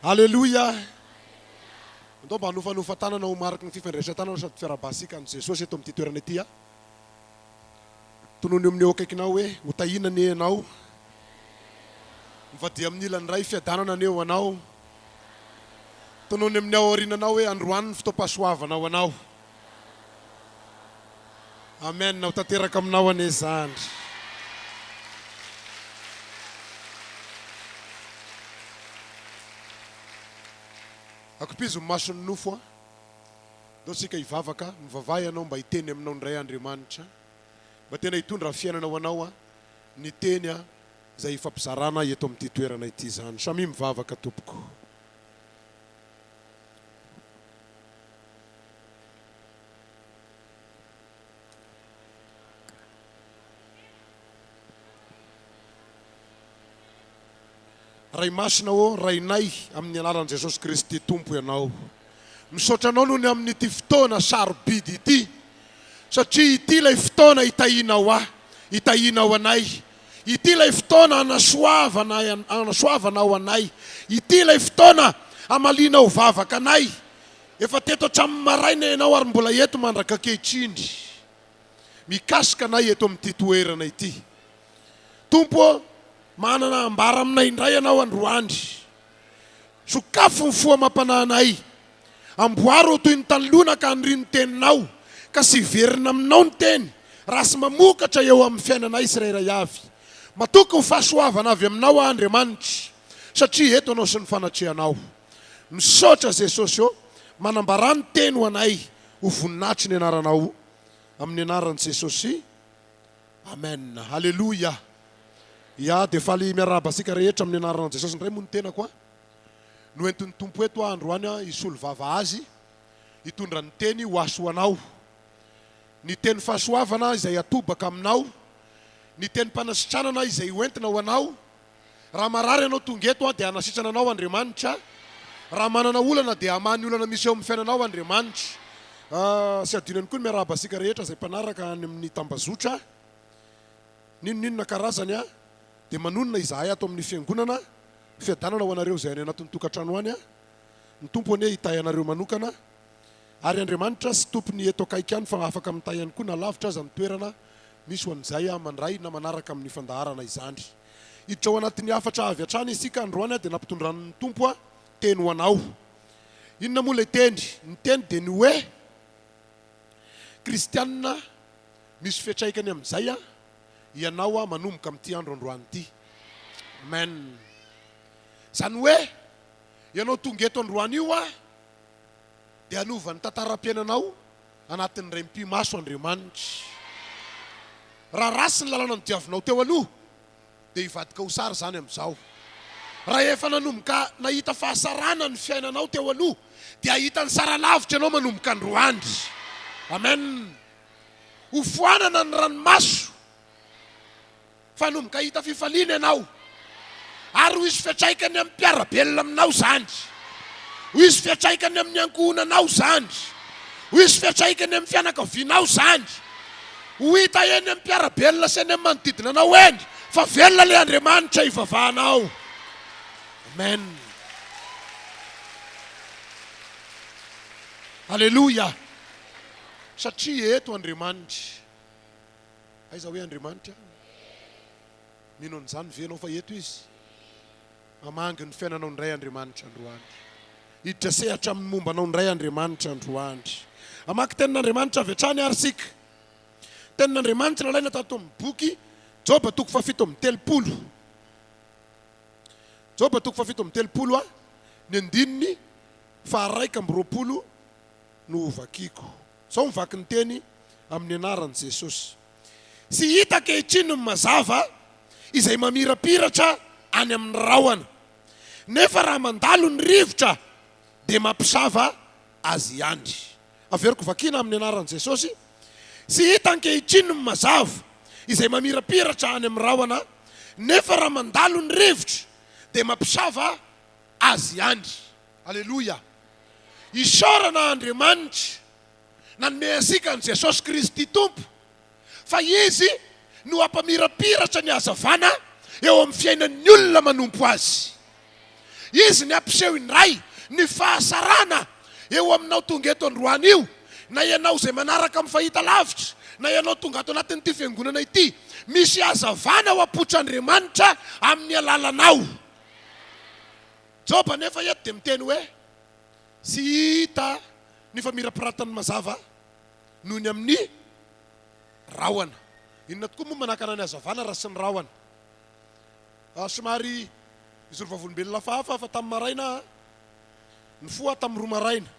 Aleloia! Andao mba hanofanofa tanana ho mariky ny fifandraisan-tanana sady fiarahabantsika an'i Jesosy eto amin'ity toerana ity. Tonony eo amin'ny eo akaikinao hoe, Ho tahiana anie ianao. Mivadia amin'ny ilany iray, Fiadanana anie ho anao. Tonony amin'ny ao aoriananao hoe, Androany ny fotoam-pahasoavana ho anao. Amen, ho tanteraka aminao anie izany. Akopizo ny mason'ny nofo an. Ndao tsika hivavaka, mivavaha ianao mba hiteny aminao indray Andriamanitra. Mba tena hitondra fiainana ho anao an, ny teny an, izay hifampizarana eto amin'ity toerana ity izany. Samia mivavaka tompoko. Ray Masina ô, Rainay amin'ny alalan'i Jesosy Kristy Tompo Ianao. Misaotra Anao noho ny amin'ity fotoana sarobidy ity, satria ity ilay fotoana hitahianao ahy, hitahianao anay. Ity ilay fotoana hanasoavana, hanasoavanao anay. Ity ilay fotoana hamalianao vavaka anay. Efa teto hatramin'ny maraina ianao ary mbola eto mandraka ankehitriny. Mikasika anay eto amin'ity toerana ity. Tompo ô, manana ambara aminay indray ianao androany. Sokafy ny fo amam-panahinay. Amboaro ho toy ny tany lonaka anirian'ny teninao, ka tsy hiverina aminao ny teny, raha tsy mamokatra eo amin'ny fiainanay tsirairay avy. Matoky ny fahasoavana avy aminao aho Andriamanitra, satria eto ianao sy ny fanatrehanao. Misaotra Jesosy ô, manambarà ny teny ho anay ho voninahitry ny anaranao amin'ny anaran'i Jesosy Amen Haleloia Ya dia faly miarahaba antsika rehetra amin'ny anaran'i Jesosy indray moa ny tenako an Noentin'ny Tompo eto aho androany an hisolo vava azy hitondra ny teny ho ahy sy ho anao Ny teny fahasoavana izay atobaka aminao Ny tenim-panasitranana izay hoentina ho anao Raha marary ianao tonga eto dia hanasitrana anao Andriamanitra. Raha manana olana dia hamaha ny olana misy eo amin'ny fiainanao Andriamanitra. Tsy adino ihany koa ny miarahaba antsika rehetra izay mpanaraka any amin'ny tambazotra. N'inon'inona karazany dia manonona izahay ato amin'ny fiangonana. Fiadanana ho anareo izay any anatin'ny tokantrano any. Ny Tompo anie hitahy anareo manokana. Ary Andriamanitra sy tompony eto akaiky ihany fa afaka mitahy ihany koa na lavitra aza ny toerana misy ho an'izay mandray na manaraka amin'ny fandaharana izany. Hiditra ao anatin'ny hafatra avy hatrany isika androany dia nampitondran'ny Tompo teny ho anao. Inona moa ilay teny? Ny teny dia ny hoe Kristianina misy fiantraikany amin'izay ianao manomboka amin'ity andro androany ity. Amen. Izany hoe ianao tonga eto androany io dia hanova ny tantaram-piainanao anatin'ny indray mipi-maso Andriamanitra. Raha ratsy ny lalana nodiavinao teo aloha, dia hivadika ho tsara izany amin'izao. Raha efa nanomboka nahita fahasarana ny fiainanao teo aloha, dia hahita ny tsara lavitra ianao manomboka androany. Amen. Hofoanana ny ranomaso. Fa hanomboka hahita fifaliana ianao, ary ho hisy fiantraikany amin'ny mpiara-belona aminao izany. Ho hisy fiantraikany amin'ny ankohonanao izany. Ho hisy fiantraikany amin'ny fianakavianao izany. Ho hita eny amin'ny mpiara-belona sy eny amin'ny manodidina anao eny fa velona ilay Andriamanitra ivavahanao. Amen. Aleloia. Satria eto Andriamanitra. Aiza hoe Andriamanitra? Mino an'izany ve ianao fa eto Izy? Mamangy ny fiainanao indray Andriamanitra androany. Hiditra sehatra amin'ny momba anao indray Andriamanitra androany. Hamaky tenin'Andriamanitra avy hatrany ary isika. Tenin'Andriamanitra nalaina tato amin'ny boky Joba toko fahafito amby telopolo. Joba toko fahafito amby telopolo a, ny andininy faha-21 no hovakiko. Izao mivaky ny teny amin'ny anaran'i Jesosy. Tsy hita ankehitriny ny mazava izay mamirapiratra any amin'ny rahona, nefa raha mandalo ny rivotra dia mampisava azy ihany. Averiko vakiana amin'ny anaran'i Jesosy, Tsy hita ankehitriny ny mazava izay mamirapiratra any amin'ny rahona, nefa raha mandalo ny rivotra dia mampisava azy ihany. Aleloia! Isaorana Andriamanitra nanome antsika an'i Jesosy Kristy Tompo, fa Izy no hampamirapiratra ny hazavana eo amin'ny fiainan'ny olona manompo Azy. Izy ny hampiseho indray ny fahasarana eo aminao tonga eto androany io, na ianao izay manaraka amin'ny fahita lavitra, na ianao tonga ato anatin'ity fiangonana ity. Misy hazavana ao am-potr'Andriamanitra amin'ny alalanao. Joba anefa eto dia miteny hoe, Tsy hita ny famirapiratan'ny mazava noho ny amin'ny rahona. Inona tokoa moa manakana ny hazavana raha tsy ny rahona? Somary nijoro vavolombelona hafahafa fa tamin'ny maraina aho, nifoha aho tamin'ny 2 maraina.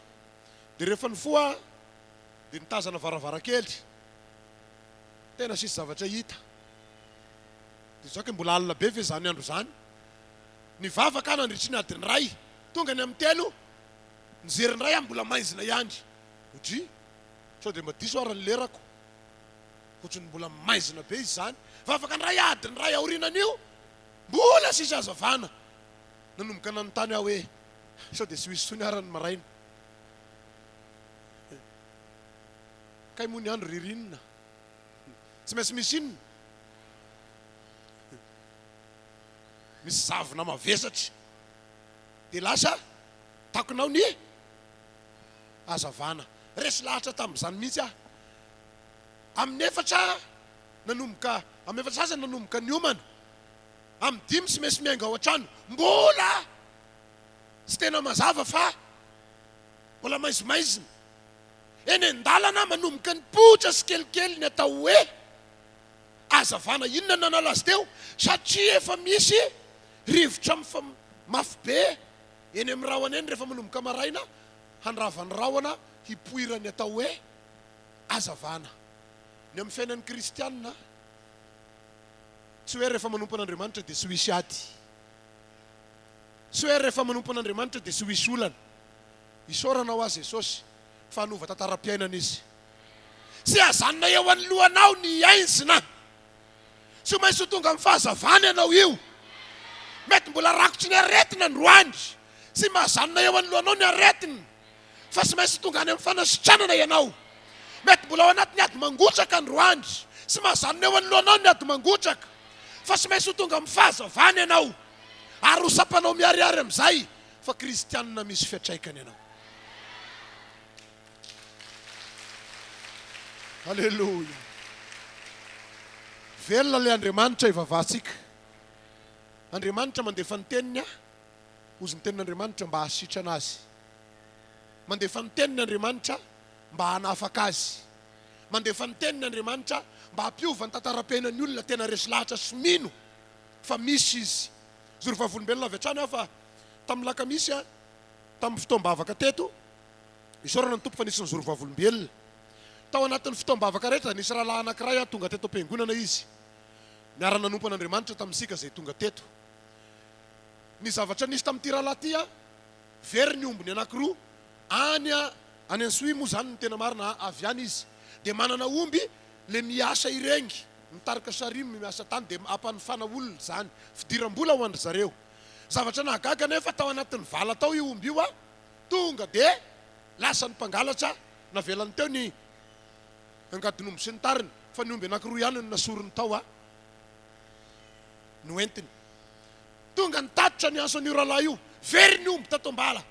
Dia rehefa nifoha aho dia nitazana varavarankely. Tena tsisy zavatra hita. Dia izao kay mbola alina be ve izany andro izany? Nivavaka aho nandritry ny adiny iray. Tonga ny amin'ny 3, nijery indray aho mbola maizina ihany. Odry, sao dia mba diso ary ny lerako. Ohatran'ny mbola maizina be izy izany. Vavaka indray adiny iray aorianan'io, mbola tsisy hazavana. Nanomboka nanontany aho hoe, sao dia tsy ho hisy intsony ary ny maraina. Kay moa ny andro ririnina. Tsy maintsy misy inona? Misy zavona mavesatra. Dia lasa takonao ny hazavana. Resy lahatra tamin'izany mihitsy aho. Amin'ny efatra nanomboka, amin'ny efatra sasany nanomboka niomana. Amin'ny dimy tsy maintsy miainga ao an-trano. Mbola tsy tena mazava fa mbola maizimaizina. Eny an-dalana manomboka nipoitra tsikelikely ny atao hoe hazavana. Inona no nanala azy teo? Satria efa misy rivotra mafy be eny amin'ny rahona eny rehefa manomboka maraina, handrava ny rahona hipoiran'ny atao hoe hazavana. Ny amin'ny fiainan'ny kristiana, tsy hoe rehefa manompo an'Andriamanitra dia tsy ho hisy ady. Tsy hoe rehefa manompo an'Andriamanitra dia tsy ho hisy olana. Isaorana ho azy Jesosy fa hanova tantaram-piainana Izy. Tsy hazanona eo anoloanao ny aizina. Tsy maintsy ho tonga amin'ny fahazavana ianao io. Mety mbola rakotry ny aretina androany. Tsy mahazanona eo anoloanao ny aretina. Fa tsy maintsy tonga any amin'ny fanasitranana ianao. Mety mbola ao anatin'ny ady mangotraka androany. Tsy mahazanona eo anoloanao ny ady mangotraka. Fa tsy maintsy ho tonga amin'ny fahazavana ianao. Ary ho tsapanao miharihary amin'izay fa kristianina misy fiantraikany ianao. Aleloia. Velona ilay Andriamanitra ivavahantsika. Andriamanitra mandefa ny teniny aho. Hozy ny tenin'Andriamanitra mba hahasitrana azy. Mandefa ny teniny Andriamanitra mba hanafaka azy. Mandefa ny teniny Andriamanitra mba hampiova ny tantaram-piainan'ny olona tena resy lahatra sy mino fa misy Izy. Zoro vavolombelona avy hatrany aho fa tamin'ny lakamisy tamin'ny fotoam-bavaka teto, isaorana ny Tompo fa nisy nizoro vavolombelona. Tao anatin'ny fotoam-bavaka rehetra nisy rahalahy anankiray tonga teto am-piangonana izy. Niara-nanompo an'Andriamanitra tamin'isika izay tonga teto. Ny zavatra nisy tamin'ity rahalahy ity an, very ny ombiny anankiroa any any Antsohihy moa izany no tena marina an, avy any izy dia manana omby le miasa iregny, mitarika sarim miasa tany dia ampanofana olona izany, fidiram-bola ho an-dry zareo. Zavatra nahagaga anefa tao anatin'ny vala tao io omby io an, tonga dia lasa ny mpangalatra, navelany teo ny angadin'omby sy ny tariny fa ny omby anankiroa ihany no nasoriny tao an, noentiny. Tonga nitatitra ny anso an'io rahalahy io. Very ny omby tato am-bala.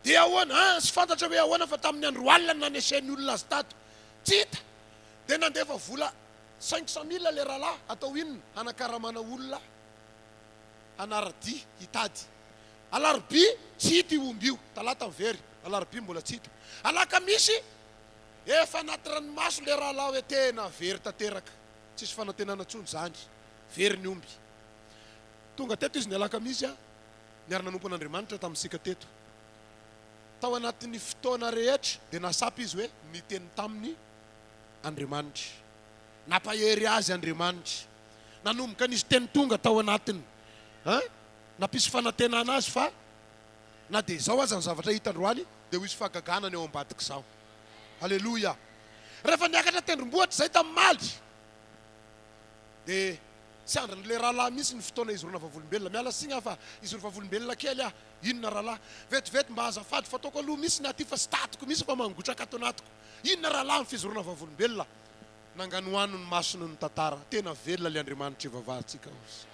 Dia ahoana? Ah, tsy fantatra hoe ahoana fa tamin'ny andro alina no nanesen'ny olona azy tato. Tsy hita. Dia nandefa vola 500 mille ilay rahalahy, atao inona? Hanakaramana olona hanara-dia, hitady. Alarobia, tsy hita io omby io. Talata very, alarobia mbola tsy hita. Alakamisy. Efa anaty ranomaso le rahalahy hoe tena very tanteraka, tsisy fanantenana intsony izany, very ny omby. Tonga teto izy ny alakamisy niara-nanompo an'Andriamanitra tamintsika teto. Tao anatin'ny fotoana rehetra dia nasapy izy hoe niteny taminy Andriamanitra. Nampahery azy Andriamanitra. Nanomboka nisy teny tonga tao anatiny, nampisy fanantenana azy fa na dia izao aza ny zavatra hita androany dia ho hisy fahagagana ny ao ambadik'izao. Aleloia! Rehefa niakatra tendrombohitra izay tamin'ny maly dia tsy andrin'ilay rahalahy mihitsy ny fotoana hijoroana vavolombelona. Miala tsiny aho fa hijoro vavolombelona kely aho. Inona rahalahy? Vetivety mba azafady fa ataoko aloha mihitsy ny aty fa tsy tadiko mihitsy fa mangotraka ato anatiko. Inona rahalahy ny fijoroana vavolombelona? Nanganohano ny masony ny tantara. Tena velona ilay Andriamanitra ivavahantsika ozy.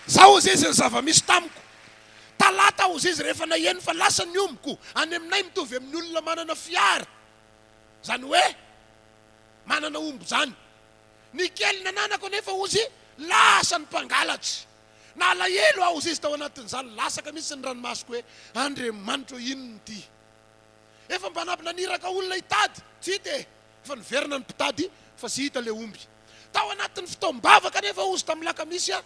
Zao ozy izy ny zava-misy tamiko. Talata ozy izy rehefa naheno fa lasa ny ombiko any aminay mitovy amin'ny olona manana fiara. Zany hoe manana omby zany. Ny kely nananako anefa ozy lasa ny mpangalatra. Nalahelo aho ozy izy tao anatin'izany lasaka mihitsy ny ranomasoko hoe Andriamanitra ô inona ity. Efa mba naniraka olona hitady, tsy hita e! Efa niverina ny mpitady fa tsy hita ilay omby. Tao anatin'ny fotoam-bavaka anefa hozy tamin'ny lakamisy aho.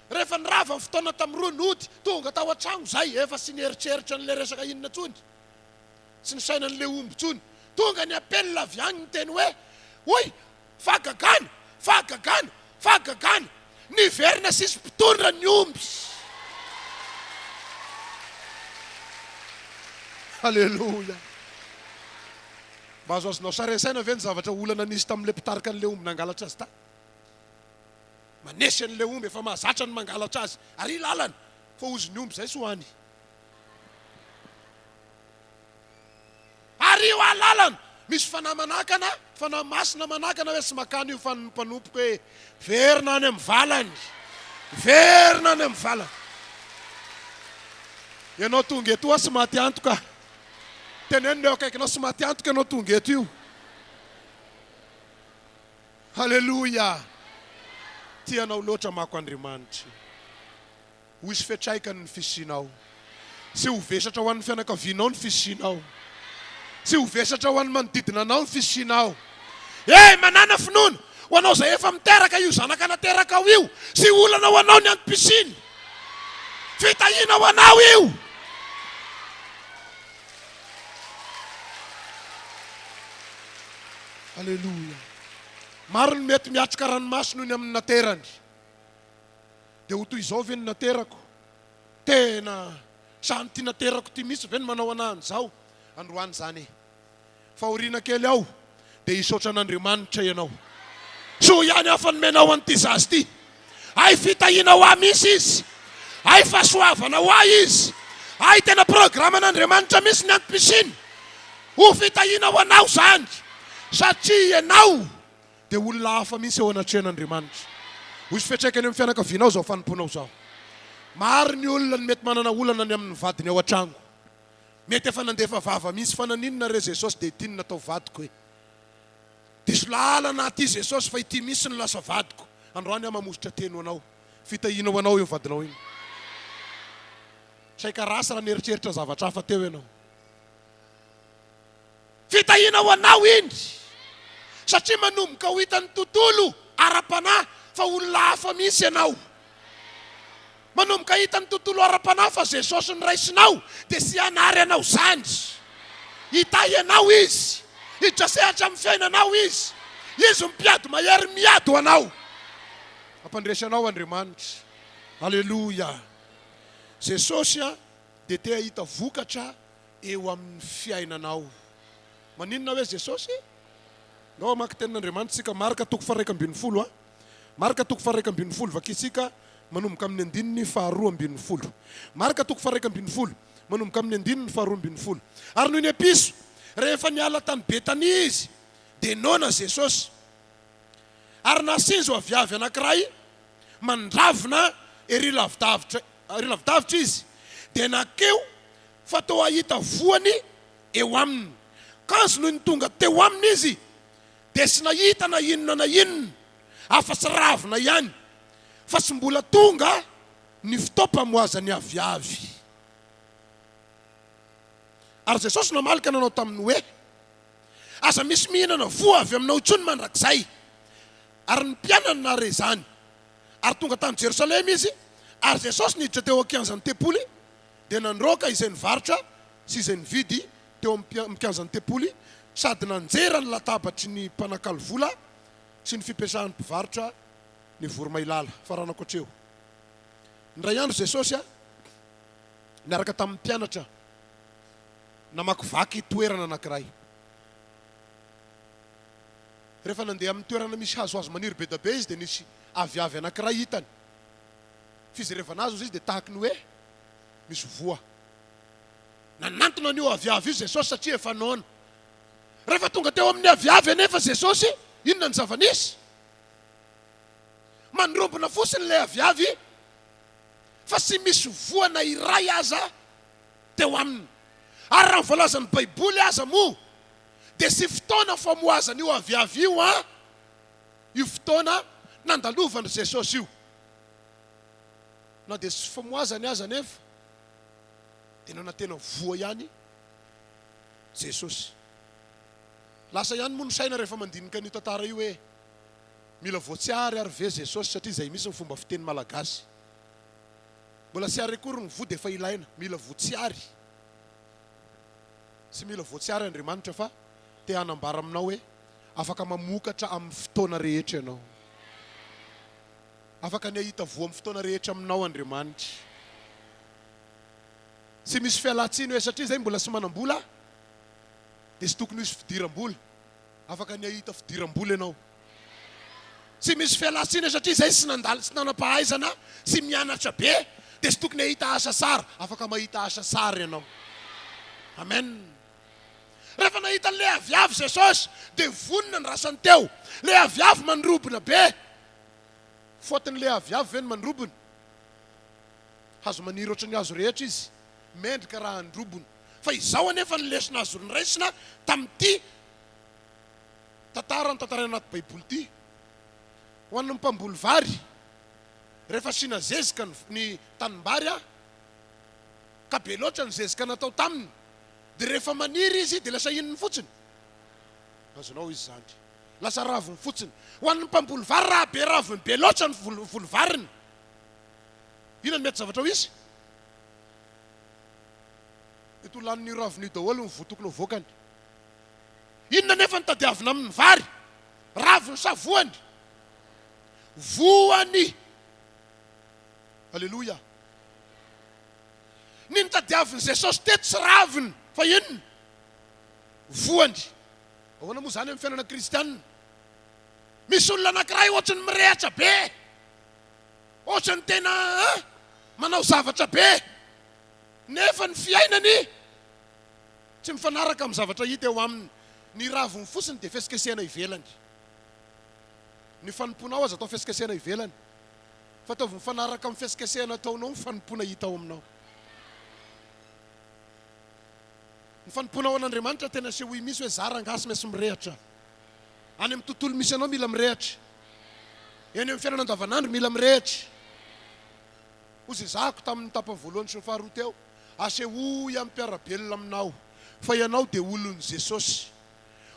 Rehefa nirava ny fotoana tamin'ny roa nody, tonga tao an-tragno izay, efa tsy nieritreritra an'ilay resaka inona intsony, tsy nisaina an'ilay omby intsony. Tonga ny appel avy any niteny hoe, hoy, Fahagagana! Fahagagana! Fahagagana! Niverina sisy mpitondra ny omby! Aleloia! Mba azoazonao sary an-tsaina ve ny zavatra olana nisy tamin'ilay mpitarika an'ilay omby nangalatra azy tany? Manesy an'ilay omby efa mahazatra ny mangalatra azy. Ary lalana! Fa hozy ny omby izay soa any. Ary io alalana, misy fanahy manakana, fanahy masina manakana hoe tsy makany io fa ny mpanompoko hoe verina any amin'ny valany, verina any amin'ny valany. Ianao tonga eto hoa tsy maty antoka. Teneno ny eo akaikinao tsy maty antoka ianao tonga eto io. Haleloia! Tia anao loatra mako Andriamanitra. Ho hisy fiantraikany ny fisianao. Tsy ho vesatra ho an'ny fianakavianao ny fisianao. Tsy ho vesatra ho an'ny manodidina anao ny fisianao. Ey, manàna finoana! Ho anao izay efa miteraka io zanaka naterakao io, tsy olana ho anao ny antom-pisiany. Fitahiana ho anao io. Aleloia. Maro ny mety miatrika ranomaso noho ny amin'ny naterany. Dia ho toy izao ve ny naterako? Tena zany ty naterako ty mihitsy ve no manao anah an'izao? Androany izany e! Fahoriana kely ao dia hisaotra an'Andriamanitra ianao. Soa ihany aho fa nomenao an'ity zaza ity. Hay fitahiana ho ahy mihitsy izy. Hay fahasoavana ho ahy izy. Hay tena programan'Andriamanitra mihitsy ny antom-pisiany. Ho fitahiana ho anao izany satria ianao dia olona hafa mihitsy eo anatrehan'Andriamanitra. Ho hisy fiantraikany eo amin'ny fianakavianao izao fanompoanao izao. Maro ny olona no mety manana olana ny amin'ny vadiny ao an-tragno. Mety efa nandefa vava mihitsy fa naninona re Jesosy dia ity no natao vadiko e. Diso lalana aty Jesosy fa ity mihitsy no lasa vadiko. Androany aho mamozotra teny ho anao. Fitahiana ho anao io vadinao iny. Saika ratsy raha nieritreritra zavatra hafa teo ianao. Fitahiana ho anao iny satria manomboka ho hitan'ny tontolo ara-panahy fa olona hafa mihitsy ianao. Manomboka hitan'ny tontolo ara-panahy fa Jesosy noraisinao dia tsy hanary anao izany. Hitahy anao Izy. Hiditra sehatra amin'ny fiainanao Izy. Izy no mpiady mahery miady ho anao. Hampandresy anao Andriamanitra. Aleloia. Jesosy dia te hahita vokatra eo amin'ny fiainanao. Maninona hoe Jesosy? Ndao hamaky tenin'Andriamanitra isika, Marka toko faha-11 a. Marka toko faha-11, vakintsika manomboka amin'ny andininy faharoa ambin'ny folo. Marka toko faha-11, manomboka amin'ny andininy faharoa ambin'ny folo. Ary noho ny apiso, rehefa niala tany Betania izy, dia noana Jesosy. Ary nasinjo aviavy anankiray mandravina ery lavidavitra, ery lavidavitra izy, dia nankeo fa toa hahita voany eo aminy. Kanjo nony tonga teo aminy izy, dia tsy nahita na inona na inona, afa-tsy ravina ihany, fa tsy mbola tonga ny fotoam-pamoazany aviavy. Ary Jesosy namaly ka nanao taminy hoe, Aza misy mihinana voa avy aminao intsony mandrakizay. Ary ny mpianany nahare izany. Ary tonga tany Jerosalema izy, ary Jesosy niditra teo an-kianjan'ny tempoly, dia nandroaka izay nivarotra sy izay nividy teo amin'ny kianjan'ny tempoly, sady nanjera ny latabatry ny mpanakalo vola sy ny fipetrahan'ny mpivarotra ny voromailala. Faranako hatreo. Indray andro Jesosy niaraka tamin'ny mpianatra namakivaky toerana anankiray. Rehefa nandeha amin'ny toerana misy hazohazo maniry be dia be izy dia nisy aviavy anankiray hitany. Fijerevana azy hozy izy dia tahaky ny hoe misy voa. Nanantona an'io aviavy io Jesosy satria efa noana. Rehefa tonga teo amin'ny aviavy anefa Jesosy, inona ny zava-nisy? Mandrombona fotsiny ilay aviavy fa tsy misy voa na iray aza teo aminy. Ary raha ny voalazan'ny Baiboly aza moa dia tsy fotoana famohazana io aviavy io an, io fotoana nandalovan'i Jesosy io. Na dia tsy famohazany aza anefa dia nanantena voa ihany Jesosy. Lasa ihany moa ny saina rehefa mandinika an'io tantara io hoe mila voatsiary ary ve Jesosy satria izay mihitsy ny fomba fiteny malagasy. Mbola tsy ary akory ny voa dia efa ilaina. Mila voatsiary. Tsy mila voatsiary Andriamanitra fa te hanambara aminao hoe afaka mamokatra amin'ny fotoana rehetra ianao. Afaka ny hahita voa amin'ny fotoana rehetra aminao Andriamanitra. Tsy misy fialan-tsiny hoe satria izay mbola tsy manam-bola dia tsy tokony hisy fidiram-bola. Afaka ny hahita fidiram-bola ianao. Tsy misy fialan-tsiny satria izay tsy nandalo tsy nanam-pahaizana sy mianatra be dia tsy tokony hahita asa tsara. Afaka mahita asa tsara ianao. Amen. Rehefa nahita an'ilay aviavy Jesosy dia vonona ny rasany teo. Ilay aviavy mandrobona be. Faute-n'ilay aviavy ve ny mandrobona? Hazo maniry ohatran'ny hazo rehetra izy. Mendrika raha handrobona. Fa izao anefa ny lesona azo noraisina tamin'ity tantara notantaraina anaty Baiboly ity. Ho an'ny mpamboly vary, rehefa asiana zezika ny tanimbary ka be loatra ny zezika natao taminy, dia rehefa maniry izy dia lasa inona fotsiny? Azonao izy izany. Lasa raviny fotsiny. Ho an'ny mpamboly vary, raha be raviny be loatra ny voly variny, inona no mety zavatra ho hisy? Mety ho lanin'io ravina io daholo ny voa tokony ho voakany. Inona anefa no tadiavina amin'ny vary? Raviny sa voany? Voany! Aleloia! Ny notadiavin'i Jesosy teto tsy raviny fa inona? Voany. Ahoana moa izany amin'ny fiainana kristianina? Misy olona anankiray ohatry ny mirehatra be, ohatry ny tena manao zavatra be, nefa ny fiainany Tsy mifanaraka amin'ny zavatra hita eo aminy. Ny raviny fotsiny dia fihetsiketsehana ivelany. Ny fanompoanao aza atao fihetsiketsehana ivelany, fa ataovy mifanaraka amin'ny fihetsiketsehana ataonao ny fanompoana hita ao aminao. Ny fanompoanao an'Andriamanitra tena asehoy mihitsy hoe za rangahy tsy maintsy mirehatra. Any amin'ny tontolo misy anao mila mirehatra. Eny amin'ny fiainana andavanandro mila mirehatra. Hoy zezahako tamin'ny tapany voalohany sy ny faharoa teo, Asehoy amin'ny mpiara-belona aminao fa ianao dia olon'i Jesosy.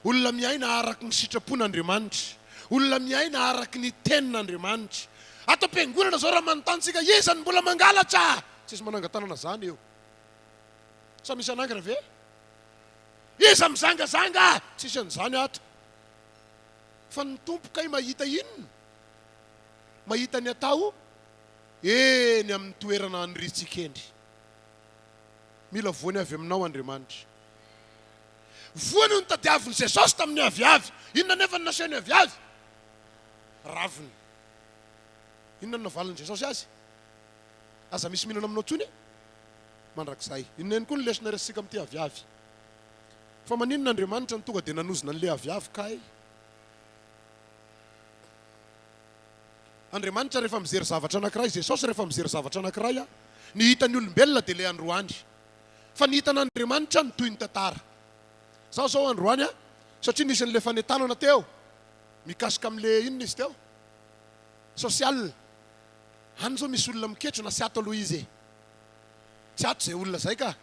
Olona miaina araka ny sitrapon'Andriamanitra. Olona miaina araka ny Tenin'Andriamanitra. Ato am-piangonana izao raha manontany isika, iza no mbola mangalatra? Tsisy manangan-tanana izany eo. Sa misy hanangana ve? Iza mizangazanga? Tsisy an'izany ato. Fa ny Tompo kay mahita inona? Mahita ny atao Eny amin'ny toerana aniriantsika eny. Mila voany avy aminao Andriamanitra. Voany no notadiavin'i Jesosy tamin'ny aviavy. Inona anefa no nasehony aviavy? Raviny. Inona no navalin'i Jesosy azy? Aza misy mihinana aminao intsony mandrakizay. Inona ihany koa ny lesona raisintsika amin'ity aviavy? Fa maninona Andriamanitra no tonga dia nanozona an'ilay aviavy kay? Andriamanitra rehefa mijery zavatra anankiray, Jesosy rehefa mijery zavatra anankiray, ny hitan'ny olombelona dia ilay androany. Fa ny hitan'Andriamanitra no toy ny tantara. Izaho izao androany, satria nisy an'ilay fanentanana teo, mikasika amin'ilay inona izy teo? Social. Any izao misy olona miketrona, tsy ato aloha izy e. Tsy ato izay olona izay ka.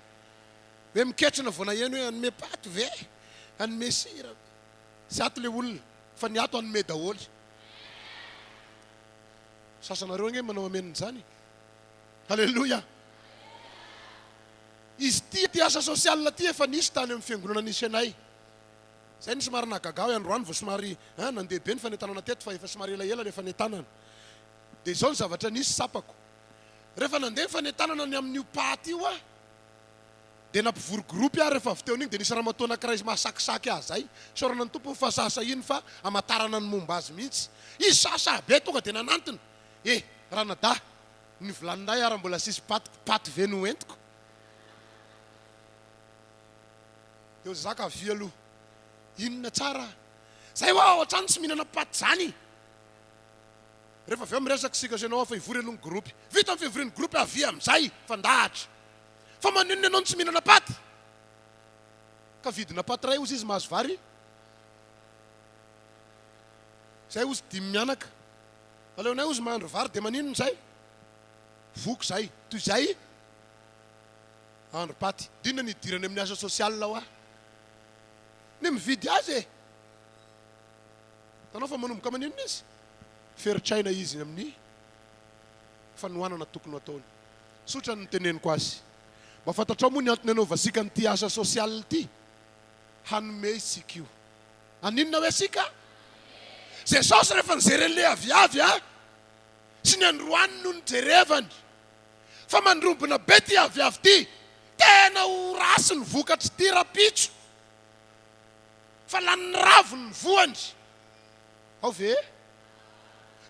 Hoe miketrona vao naheno hoe hanome paty ve? Hanome sira ve? Tsy ato le olona fa ny ato hanome daholo. Sasanareo ange manao amen izany e. Alléluia. Izy ity, ity asa social ity efa nisy tany amin'ny fiangonana nisy anay. Izay no somary nahagaga ahy androany vao somary hein nandeha be ny fanentanana teto fa efa somary elaela ilay fanentanana. Dia izao ny zavatra nisy tsapako. Rehefa nandeha ny fanentanana ny amin'io paty io aho dia nampivory groupe aho rehefa avy teo an'iny dia nisy ramatoa anankiray mahasakisaky ahy izay. Isaorana ny Tompo ny fahasahisahiany fa hamantarana ny momba azy mihitsy. Izy sahisahy be tonga dia nanantona. Eh ranadahy, ny vilaninay ara mbola sisy paty, paty ve no entiko? Eo zaka avia aloha. Inona tsara? Zay hoa ao an-trano tsy mihinana paty zany. Rehefa avy eo miresaka isika sy ianao fa hivory aloha ny groupe. Vita ny fivorian'ny groupe avia amin'izay fandahatra. Fa maninona ianao no tsy mihinana paty? Ka vidina paty iray ozy izy mahazo vary. Zay ozy dimy mianaka. Aleonay ozy mahandro vary dia maninona izay? Voky zay. Toy izay Andro paty. D'inona ny hidirany amin'ny asa social hoa? Ny mividy azy e! Hitanao fa manomboka maninona izy? Feritsaina izy amin'ny fanohanana tokony ho ataony. Tsotra ny niteneniko azy. Mba fantatrao moa ny antony anaovasika an'ity asa social ity? Hanome isika io. Haninona hoe isika? Jesosy rehefa nijery an'ilay aviavy a, sy ny androany no nijerevany. Fa mandrombona be ty aviavy ty! Tena ho rasy ny vokatr'ity rapitso! Fa lanin'ny raviny ny voany! Ao ve?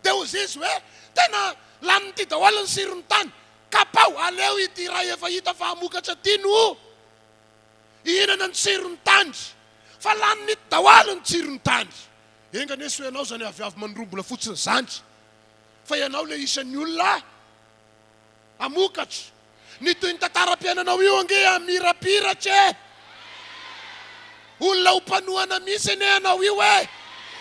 Dia hozy izy hoe, tena lanin'ity daholo ny siron'ny tany! Kapao! Aleo ity iray efa hita fa hamokatra ity no hihinana ny tsiron'ny tany! Fa lanin'ito daholo ny tsiron'ny tany! Enga anie tsy ho ianao izany aviavy mandrombona fotsiny izany! Fa ianao ilay isan'ny olona Hamokatra. Ny toy ny tantaram-piainanao io ange hamirapiratra e! Olona ho mpanohana mihitsy anie ianao io e!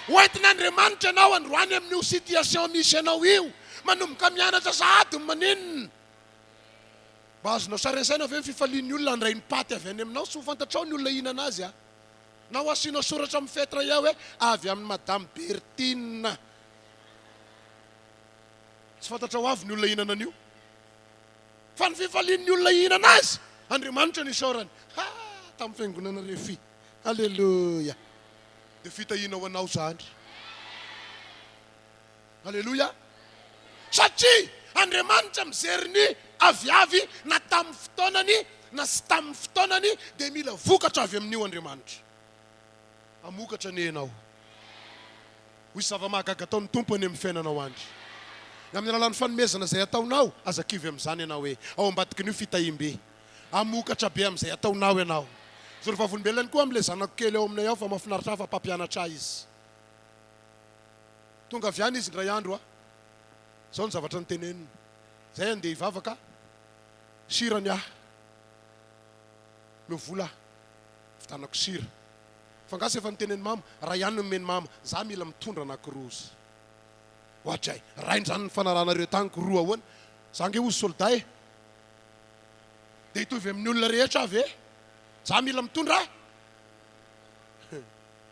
Ho entin'Andriamanitra ianao androany amin'io situation misy anao io. Manomboka mianatra sahady ny maninona. Mba azonao sary an-tsaina ve ny fifalian'ny olona handray ny paty avy any aminao? Tsy ho fantatrao ny olona hihinana azy a! Na ho asianao soratra amin'ny fetra eo hoe avy amin'i Madame Bertine. Tsy fantatrao avy ny olona hihinana an'io. Fa ny fifalian'ny olona hihinana azy, Andriamanitra no isaorany. Ha! Tamin'ny fiangonana Refi. Aleloia! Dia fitahiana ho anao izany. Aleloia! Satria Andriamanitra mijery ny aviavy na tamin'ny fotoanany na tsy tamin'ny fotoanany dia mila vokatra avy amin'io Andriamanitra. Hamokatra anie ianao. Ho hisy zava-mahagaga ataon'ny Tompo any amin'ny fiainanao any. Amin'ny alalan'ny fanomezana izay ataonao, aza kivy amin'izany ianao hoe, ao ambadikin'io fitahiam-be. Hamokatra be amin'izay ataonao ianao. Zoro vavolombelona ihany koa amin'ilay zanako kely ao aminay ao fa mahafinaritra ahy fa mpampianatra ahy izy. Tonga avy any izy indray andro a. Izao ny zavatra noteneniny. Izay andeha hivavaka, sira ny ahy. Omeo vola aho, vidianako sira. Fa nga tsy efa nitenen'i mama, ray ihany no nomen'i mama, za mila mitondra anakiroa ozy. Oadray, rainy zany nifanarahanareo tamiko roa ahoana? Za nge ozy soldat e! De hitovy amin'ny olona rehetra aho ve? Za mila mitondra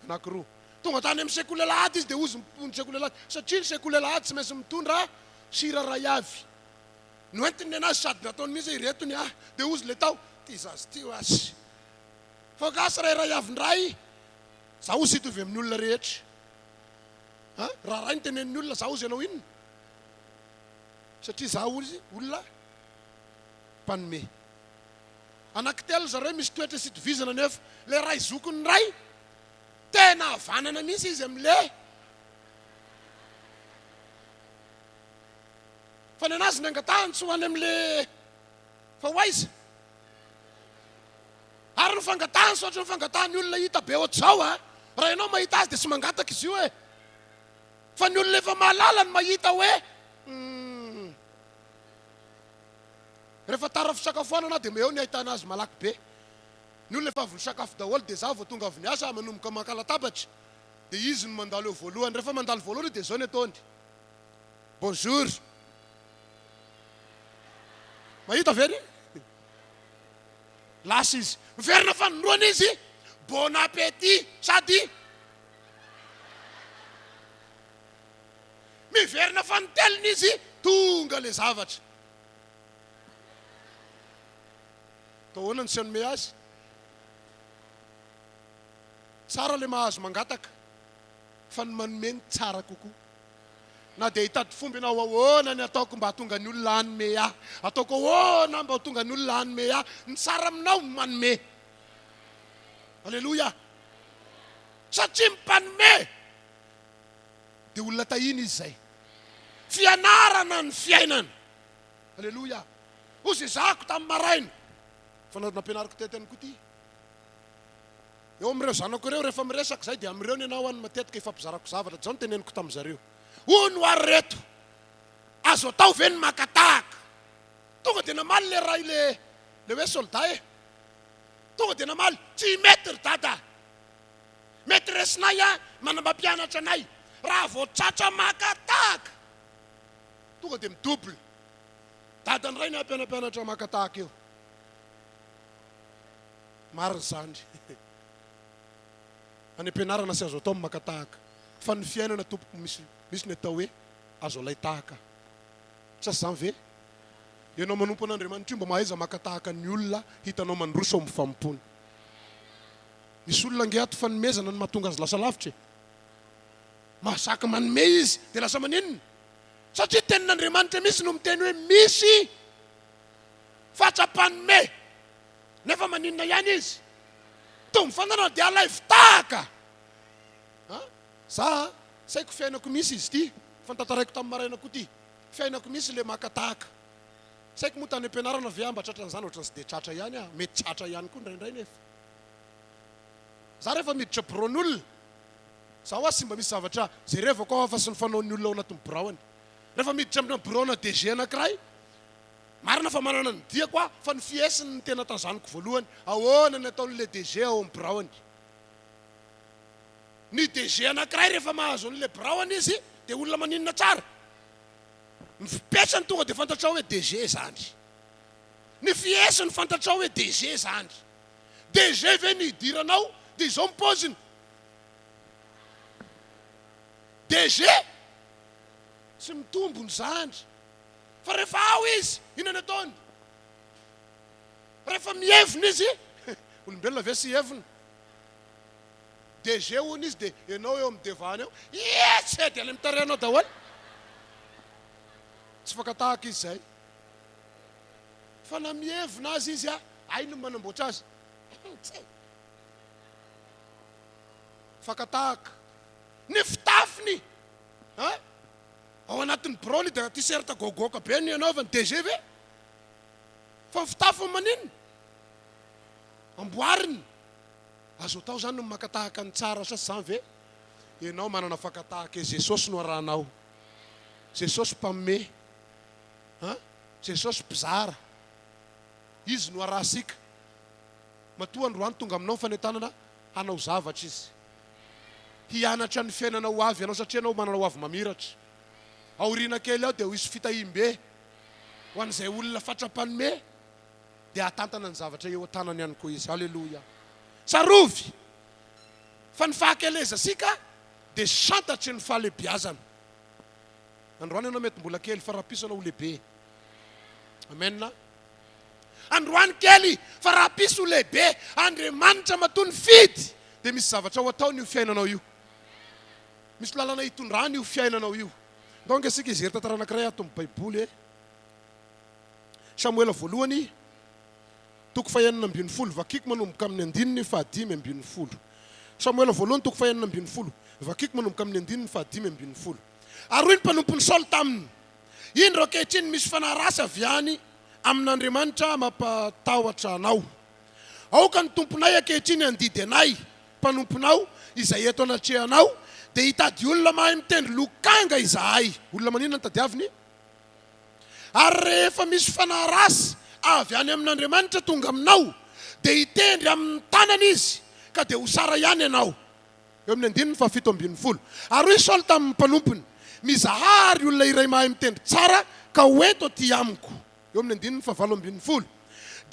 anakiroa. Tonga tany amin'ny sekoly alahady izy de ozy ny sekoly alahady, satria ny sekoly alahady tsy maintsy mitondra sira ray avy. Noentiny nenazy sady nataony mihitsy hoe ireto ny ahy. De ozy le tao, ty zaza ty oasy. Fa gasy raha iray avy ndray za ozy hitovy amin'ny olona rehetra a! Raha ray no tenenin'ny olona za ozy ianao inona? Satria za ozy olona mpanome. Anankitelo zareo misy toetra tsy itovizana nefa le ray zokiny ray tena havanana mihitsy izy amle fa ny anazy ny angatahany tsy ho any amle fa ho aiza? Ary ny fangatahany tsy ohatran'ny fangatahan'ny olona hita be ohatr'izao a! Raha ianao mahita azy dia tsy mangataka izy io e! Fa ny olona efa mahalala no mahita hoe humm. Rehefa tara fisakafoanana aho dia eo ny ahitana azy malaky be. Ny olona efa avy nisakafo daholo dia izaho vao tonga avy niasa manomboka maka latabatra dia izy no mandalo eo voalohany. Rehefa mandalo voalohany izy dia izao ny ataony. Bonjour. Mahita ve ry? Lasa izy. Miverina fanindroany izy, bon appétit sady miverina fanintelony izy, tonga le zavatra. Atao ahoana no tsy hanome azy? Tsara le mahazo mangataka fa ny manome no tsara kokoa. Na dia hitady fomba ianao ahoana ny ataoko mba hahatonga ny olona hanome ahy, ataoko ahoana mba ho tonga ny olona hanome ahy, ny tsara aminao ny manome. Aleloia! Satria ny mpanome dia olona tahiana izy izay. Fianarana ny fiainana. Aleloia! Hoy zezako tamin'ny maraina, fa nampianariko teto ihany koa ity. Eo amin'ireo zanako ireo, rehefa miresaka izahay dia amin'ireo ny anao aho no matetika ifampizarako zavatra. Izao no teneniko tamin'izareo, Hono ary reto, azo atao ve ny maka tahaka? Tonga dia namaly ilay ray ilay ilay hoe soldat e! Tonga dia namaly, Tsy mety ry dada! Maitressinay an, manam-pampianatra anay, raha vao tratra maka tahaka, tonga dia mi-double. Dadany ray no hampianampianatra maka tahaka eo. Marina izany. Any am-pianarana tsy azo atao ny maka tahaka. Fa ny fiainana tompoko misy misy ny atao hoe azo alain-tahaka. Tsy izany ve? Ianao manompo an'Andriamanitra io mba mahaiza maka tahaka ny olona hitanao mandroso ao amin'ny fanompoana. Misy olona ange ato fanomezana no mahatonga azy lasa lavitra e. Mahazaka manome izy dia lasa maninona? Satria tenin'Andriamanitra mihitsy no miteny hoe misy fatsa-panome. Nefa maninona ihany izy? Toa mifanana dia alaivo tahaka! A! Za a! Tsy haiko fiainako mihitsy izy ity, fa notantaraiko tamin'ny maraina koa ity. Fiainako mihitsy ilay maka tahaka. Tsy haiko moa tany am-pianarana ve aho mba tratran'izany, ohatran'ny tsy dia tratra ihany aho, mety tratra ihany koa indraindray nefa. Za rehefa miditra biraon'olona, za hoa tsy mba misy zavatra jerevako aho afa-tsy ny fanaon'ny olona ao anatin'ny biraony. Rehefa miditra amina biraona DG anankiray, Marina fa manana ny diako aho fa ny fihesiny no tena tazaniko voalohany. Ahoana ny ataon'ilay DG ao amin'ny biraony? Ny DG anankiray rehefa mahazo an'ilay biraony izy dia olona maninona tsara? Ny fipetrany tonga dia fantatrao hoe DG izany. Ny fihesiny fantatrao hoe DG izany. DG ve ny hidiranao dia izao ny paoziny? DG? Tsy mitombona izany. Fa rehefa ao izy, inona no ataony? Rehefa mihevona izy, olombelona ve tsy hihevona? DG hono izy dia ianao eo amin'ny devant eo, yes! Dia any amin'ny tarehinao daholo. Tsy fakan-tahaka izy izay. Fa na mihevona aza izy, hainy ny manamboatra azy. Fakan-tahaka. Ny fitafiny! An? Ao anatin'ny biraony dia t-shirt goagoaka be no anaovany, DG ve? Fa ny fitafiny maninona? Amboariny. Azo atao izany ny maka tahaka ny tsara sa tsy izany ve? Ianao manana fakan-tahaka e, Jesosy no arahanao. Jesosy mpanome, an? Jesosy mpizara. Izy no arahantsika. Matoa androany tonga aminao ny fanentanana hanao zavatra izy. Hianatra ny fiainana ho avy ianao satria ianao manana ho avy mamiratra. Aoriana kely ao dia ho hisy fitahiam-be ho an'izay olona fatra-panome dia hahatantana ny zavatra eo an-tanany ihany koa izy. Aleloia! Tsarovy fa ny fahakelezantsika dia santatry ny fahalehibiazana. Androany ianao mety mbola kely fa rahampitso ianao ho lehibe. Amen. Androany kely fa rahampitso ho lehibe. Andriamanitra matoa nifidy dia misy zavatra ho ataony io fiainanao io. Misy lalana hitondrany io fiainanao io. Ndao ange isika hijery tantara anankiray ato amin'ny Baiboly e. Samoela voalohany, toko fahenina ambin'ny folo, vakiko manomboka amin'ny andininy fahadimy ambin'ny folo. Samoela voalohany, toko fahenina ambin'ny folo, vakiko manomboka amin'ny andininy fahadimy ambin'ny folo. Ary hoy ny mpanompon'i Saoly taminy, Indro ankehitriny misy fanahy ratsy avy any amin'Andriamanitra mampatahotra anao. Aoka ny tomponay ankehitriny handidy anay, mpanomponao, izay eto anatrehanao, dia hitady olona mahay mitendry lokanga izahay. Olona maninona no tadiaviny? Ary rehefa misy fanahy ratsy avy any amin'Andriamanitra tonga aminao, dia hitendry amin'ny tanany izy, ka dia ho sara ihany ianao. Eo amin'ny andininy fahafito ambin'ny folo. Ary hoy Saoly tamin'ny mpanompony, Mizahà àry olona iray mahay mitendry tsara, ka ho ento atỳ amiko. Eo amin'ny andininy fahavalo ambin'ny folo.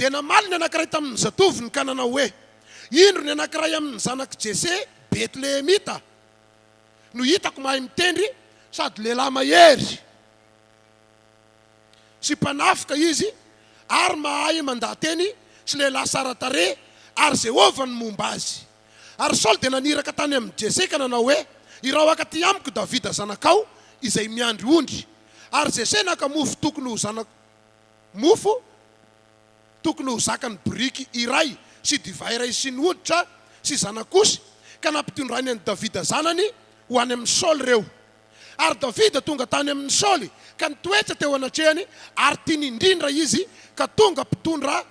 Dia namaly ny anankiray tamin' ny zatovony ka nanao hoe, Indro ny anankiray amin' ny zanak' i Jese Betlehemita no hitako mahay mitendry sady lehilahy mahery sy mpanafika izy ary mahay mandaha-teny sy lehilahy sara-tarehy, ary Jehovah no momba azy. Ary Saoly dia naniraka tany amin'i Jese ka nanao hoe, Iraho hankaty amiko Davida zanakao, izay miandry ondry. Ary Jese naka mofo tokony ho zana mofo tokony ho zakan'ny boriky iray sy divay iray siny hoditra sy zanak'osy, ka nampitondrainy an'i Davida zanany ho any amin'i Saoly ireo. Ary Davida tonga tany amin'i Saoly ka nitoetra teo anatrehany, ary tiany indrindra izy, ka tonga mpitondra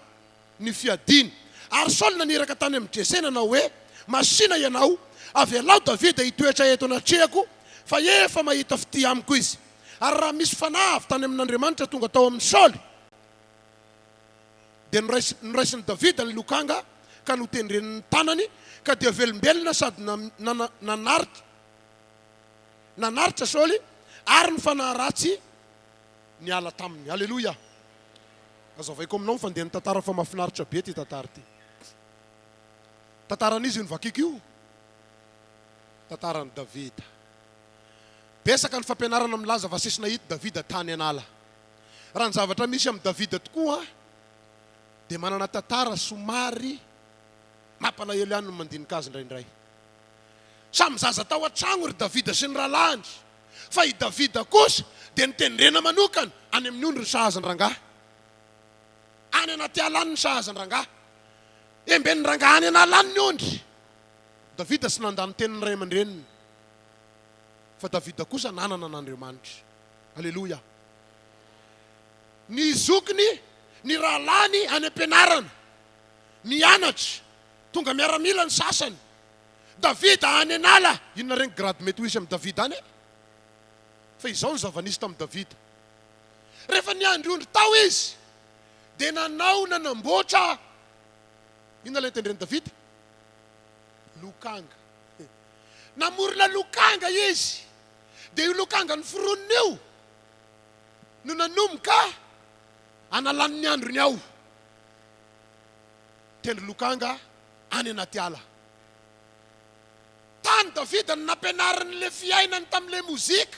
ny fiadiany. Ary Saoly naniraka tany amin'i Jese nanao hoe, Masìna ianao, avelao Davida hitoetra eto anatrehako, fa efa mahita fitia amiko izy. Ary raha misy fanahy avy tany amin'Andriamanitra tonga tao amin'i Saoly, dia noraisin'i Davida ny lokanga ka notendren'ny tanany, ka dia velombelona sady nanaritra Saoly, ary ny fanahy ratsy niala taminy. Aleloia! Azavaiko aminao ny fandehan'ny tantara fa mahafinaritra be ity tantara ity. Tantaran'iza io novakiko io? Tantaran'i Davida. Betsaka ny fampianarana milaza fa sisy nahita Davida tany an'ala. Raha ny zavatra misy amin'i Davida tokoa dia manana tantara somary mampalahelo ihany ny mandinika azy indraindray. Samy zaza tao an-tragno ry Davida sy ny rahalahiny, fa i Davida kosa dia notendrena manokana any amin'ny ondry ny sahaza an-drangahy. Any anaty ala any ny sahaza an-drangahy. Emben'ny rangahy any an'ala any ny ondry. Davida tsy nandà ny tenin'ny ray aman-dreniny, fa Davida kosa nanana an'Andriamanitra. Aleloia! Ny zokiny, ny rahalahiny any am-pianarana, mianatra, tonga miaramila ny sasany. Davida any an'ala. Inona re ny grade mety ho hisy amin'i Davida any e? Fa izao ny zava-nisy tamin'i Davida. Rehefa niandry ondry tao izy, dia nanao nanamboatra, inona ilay tendren'i Davida? Lokanga. Namorona lokanga izy. Dia io lokanga noforoniny io no nanomboka analany ny androny ao. Tendry lokanga any anaty ala. Tany Davida no nampianariny le fiainany tamin'le mozika.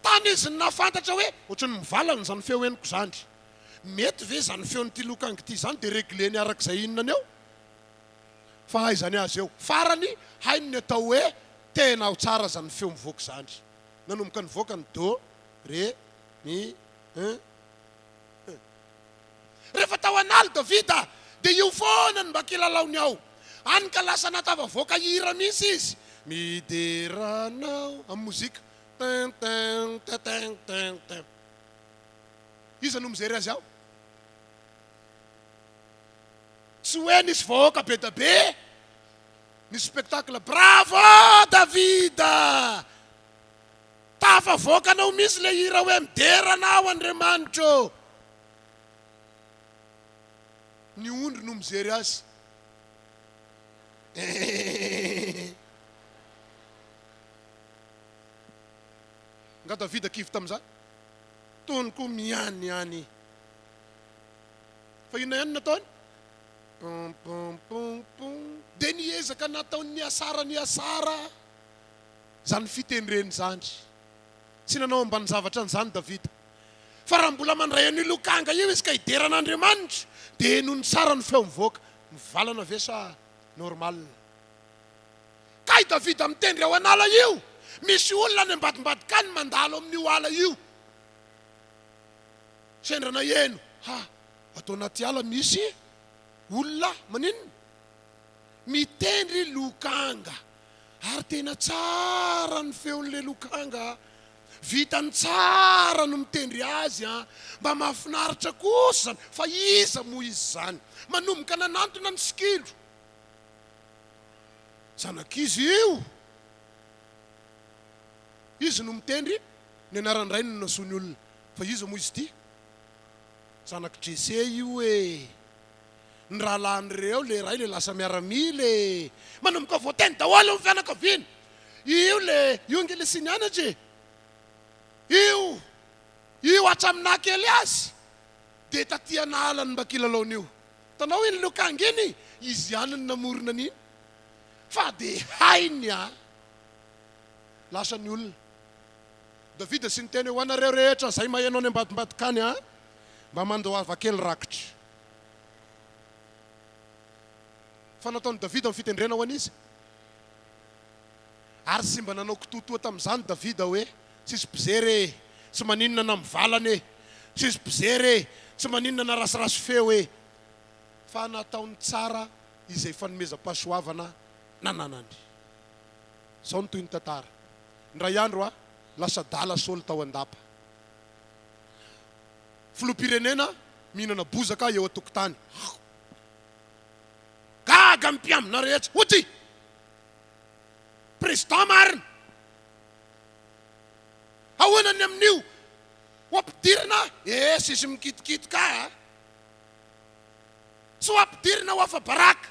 Tany izy no nahafantatra hoe ohatran'ny mivalana izany feo henoko izany. Mety ve izany feon'ity lokanga ity izany dia regleny araka izay inona eo? Fahaizany azy eo. Farany, hainy ny atao hoe tena ao tsara izany feo mivoaka izany. Nanomboka nivoaka ny do, re, mi, un. Rehefa tao an'ala Davida, dia io foana no mba kilalaony ao. Any ka lasa nahatafavoaka hira mihitsy izy. Midera anao, amin'ny mozika. Tin tin tin tin tin. Iza no mijery azy ao? Tsy hoe nisy vahoaka be da be, nisy spectacle. Bravo Davida! Tafavoakanao mihitsy ilay hira hoe midera anao Andriamanitra ô! Ny ondry no mijery azy. Nga Davida kivy tamin'izany? Tony koa miany ihany. Fa inona ihany no nataony? Pum pum pum pum. Dia niezaka nataony niasara niasara izany fitendreny izany. Tsy nanao ambanin-javatra an'izany Davida. Fa raha mbola mandray an'io lokanga io izy ka hidera an'Andriamanitra, dia henoiny tsara ny feo mivoaka. Mivalana ve sa normal? Kay Davida mitendry ao an'ala io, misy olona any ambadimbadika any mandalo amin'io ala io. Sendra naheno, ha, ato anaty ala misy olona maninona? Mitendry lokanga. Ary tena tsara ny feon'ilay lokanga a! Vitany tsara no mitendry azy an! Mba mahafinaritra kosa izany, fa iza moa izy izany? Manomboka nanantona ny sikilo. Zanak'iza io? Izy no mitendry, ny anaran-drainy no nasoiny olona. Fa iza moa izy ity? Zanak'i Jese io e! Ny rahalahin'ireo, le ray le lasa miaramila e! Manomboka voateny daholo ny fianakaviana! Io le, io ange le tsy nianatra e! Io, io hatramin'ny naha kely azy dia taty an'ala no mba kilalaon'io. Hitanao iny lokanga iny? Izy ihany no namorona an'iny. Fa dia hainy an! Lasa ny olona. Davida sy niteny hoe, Ho anareo rehetra izay maheno any ambadimbadika any an, mba mandoava kely rakitra. Fa nataon'i Davida ny fitendrena ho an'iza? Ary tsy mba nanao kitoatoa tamin'izany Davida hoe, Tsisy mpijery e! Tsy maninona na mivalana e! Tsisy mpijery e! Tsy maninona na rasirasy feo e! Fa nataony tsara izay fanomezam-pahasoavana nananany. Izao no tohin'ny tantara. Indray andro, lasa adala Saoly tao an-dapa. Filoham-pirenena mihinana bozaka eo an-tokotany. Gaga ny mpiambina rehetra. Hoty! Président marina! Ahoana ny amin'io? Ho ampidirina? Ee, sisy mikitikitoka a! Tsy ho ampidirina ho afa-baraka.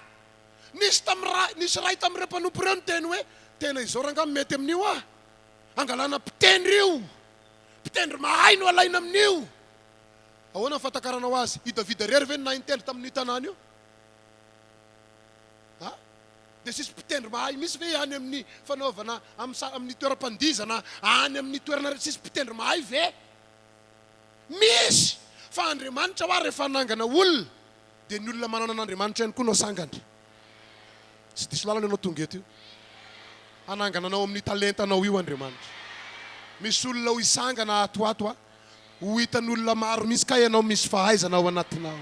Nisy tamin'ny nisy iray tamin'ireo mpanompo ireo niteny hoe, Tena izao rangaha mety amin'io a! Angalana mpitendry io! Mpitendry mahay no alaina amin'io! Ahoana ny fahatakaranao azy? I Davida irery ve no nahay nitendry tamin'io tanàna io? A? Dia tsisy mpitendry mahay mihitsy ve any amin'ny fanaovana amin'ny amin'ny toeram-pandihizana any amin'ny toerana rehetra tsisy mpitendry mahay ve? Misy! Fa Andriamanitra hoa rehefa hanangana olona dia ny olona manana an'Andriamanitra ihany koa no asangany. Tsy diso lalana ianao tonga eto io. Hanangana anao amin'ny talentanao io Andriamanitra. Misy olona ho hisangana ato ho ato a. Ho hitan'olona maro mihitsy kay ianao misy fahaizana ao anatinao.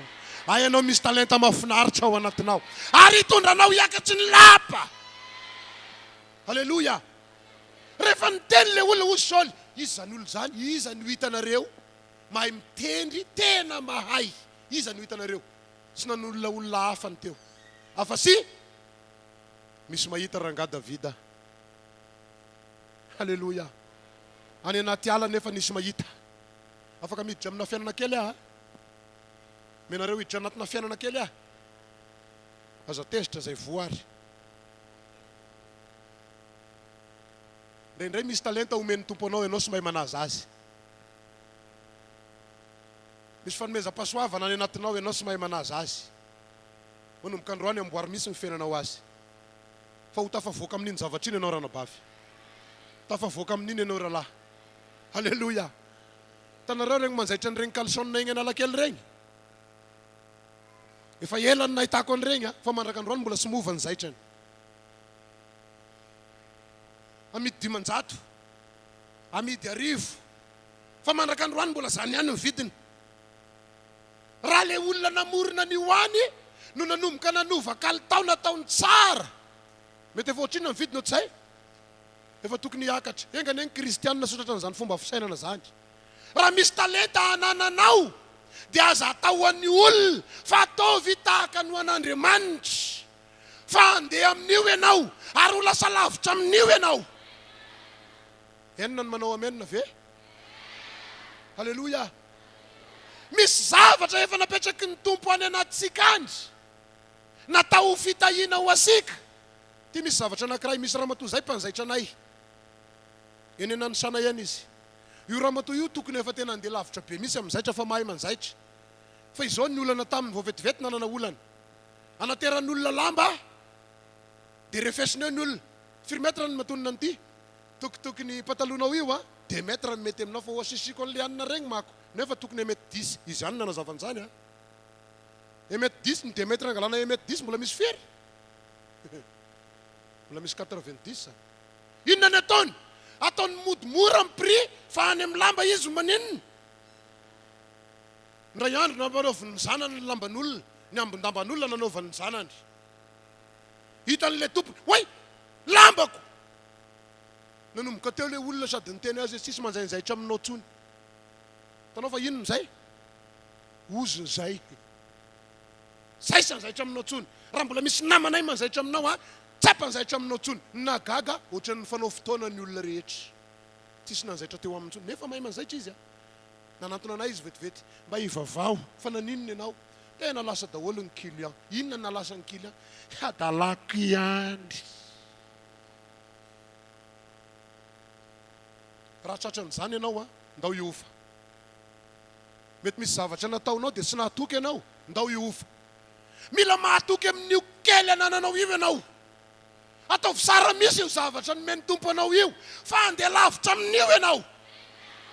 Hay ianao misy talenta mahafinaritra ao anatinao. Ary hitondra anao hiakatry ny lapa. Aleloia. Rehefa niteny ilay olona, hoy Saoly, Iza izany olona izany? Iza no hitanareo mahay mitendry? Tena mahay. Iza no hitanareo? Tsy nanolona olona hafa ny teo. Afa-tsy misy mahita rangahy Davida. Aleloia. Any anaty ala nefa nisy mahita. Afaka miditra amina fiainana kely aho a. Menareo hiditra anatina fiainana kely aho. Aza tezitra izay voa ary. Indraindray misy talenta omen'ny Tompo anao ianao sy mahay manaza azy. Misy fanomezam-pahasoavana any anatinao ianao sy mahay manaza azy. Manomboka androany amboary mihitsy ny fiainanao azy. Fa ho tafavoaka amin'iny zavatra iny ianao ranabavy. Tafavoaka amin'iny ianao rahalahy. Aleloia! Hitanareo ireny manjaitra an'ireny caleçon egny Analakely ireny? Efa ela no nahitako an'ireny a, fa mandraka androany mbola tsy mova ny zaitrany. Amidy 500, amidy 1000, fa mandraka androany mbola zany ihany ny vidiny. Raha ilay olona namorona an'io any no nanomboka nanova kalitao nataony tsara, mety efa ohatrinona ny vidiny ohatr'izay? Efa tokony hiakatra. Enga anie ny kristianina sotratra an'izany fomba fisainana izany. Raha misy talenta anananao dia aza atao ho an'ny olona fa ataovy tahaka ny ho an'Andriamanitra. Fa handeha amin'io ianao ary ho lasa lavitra amin'io ianao. Enina ny manao amen ve? Aleloia! Misy zavatra efa napetraky ny Tompo any anatintsika any, natao ho fitahiana ho antsika. Ity misy zavatra anankiray, misy ramatoa izay mpanjaitra anay, eny Nanisana eny izy. Io ramatoa io tokony efa tena handeha lavitra be mihitsy amin'ny zaitra fa mahay manjaitra. Fa izao ny olana taminy, vao vetivety nanana olana. Anateran'ny olona lamba dia refesiny eo ny olona. Firy mètre ny matonina an'ity? Tokotokony pataloha-nao io an, deux mètres no mety aminao fa ho asisiko an'le anona regny mako nefa tokony un mètre dix, izy ihany no nanazava an'izany an. Un mètre dix, ny deux mètres angalana un mètre dix mbola misy firy? Mbola misy quatre vingt dix zany. Inona ny ataony? Ataony mody mora ny prix fa any amin'ny lamba izy no maninona? Indray andro nampanaoviny ny zanany ny lamban'olona, ny ambin-damban'olona nanaovany ny zanany. Hitan'ilay tompony, oay! Lambako! Nanomboka teo ilay olona sady niteny azy hoe tsisy manjainjaitra aminao intsony. Hitanao fa inona izay? Ozona izay. Zay tsy hanjaitra aminao intsony. Raha mbola misy namanay manjaitra aminao an, tsy hampanjaitra aminao intsony. Ny nahagaga, ohatran'ny nifanao fotoana ny olona rehetra. Tsisy nanjaitra teo aminy intsony. Nefa mahay manjaitra izy an. Nanantona anay izy vetivety. Mba ivavaho, fa naninona ianao? Tena lasa daholo ny client. Inona no nahalasa ny client? Hadalako ihany. Raha tratran'izany ianao an, ndao hiova. Mety misy zavatra nataonao dia tsy nahatoky ianao, ndao hiova. Mila mahatoky amin'io kely anananao io ianao. Ataovy zara misy io zavatra nomen'ny Tompo anao io fa handeha lavitra amin'io ianao.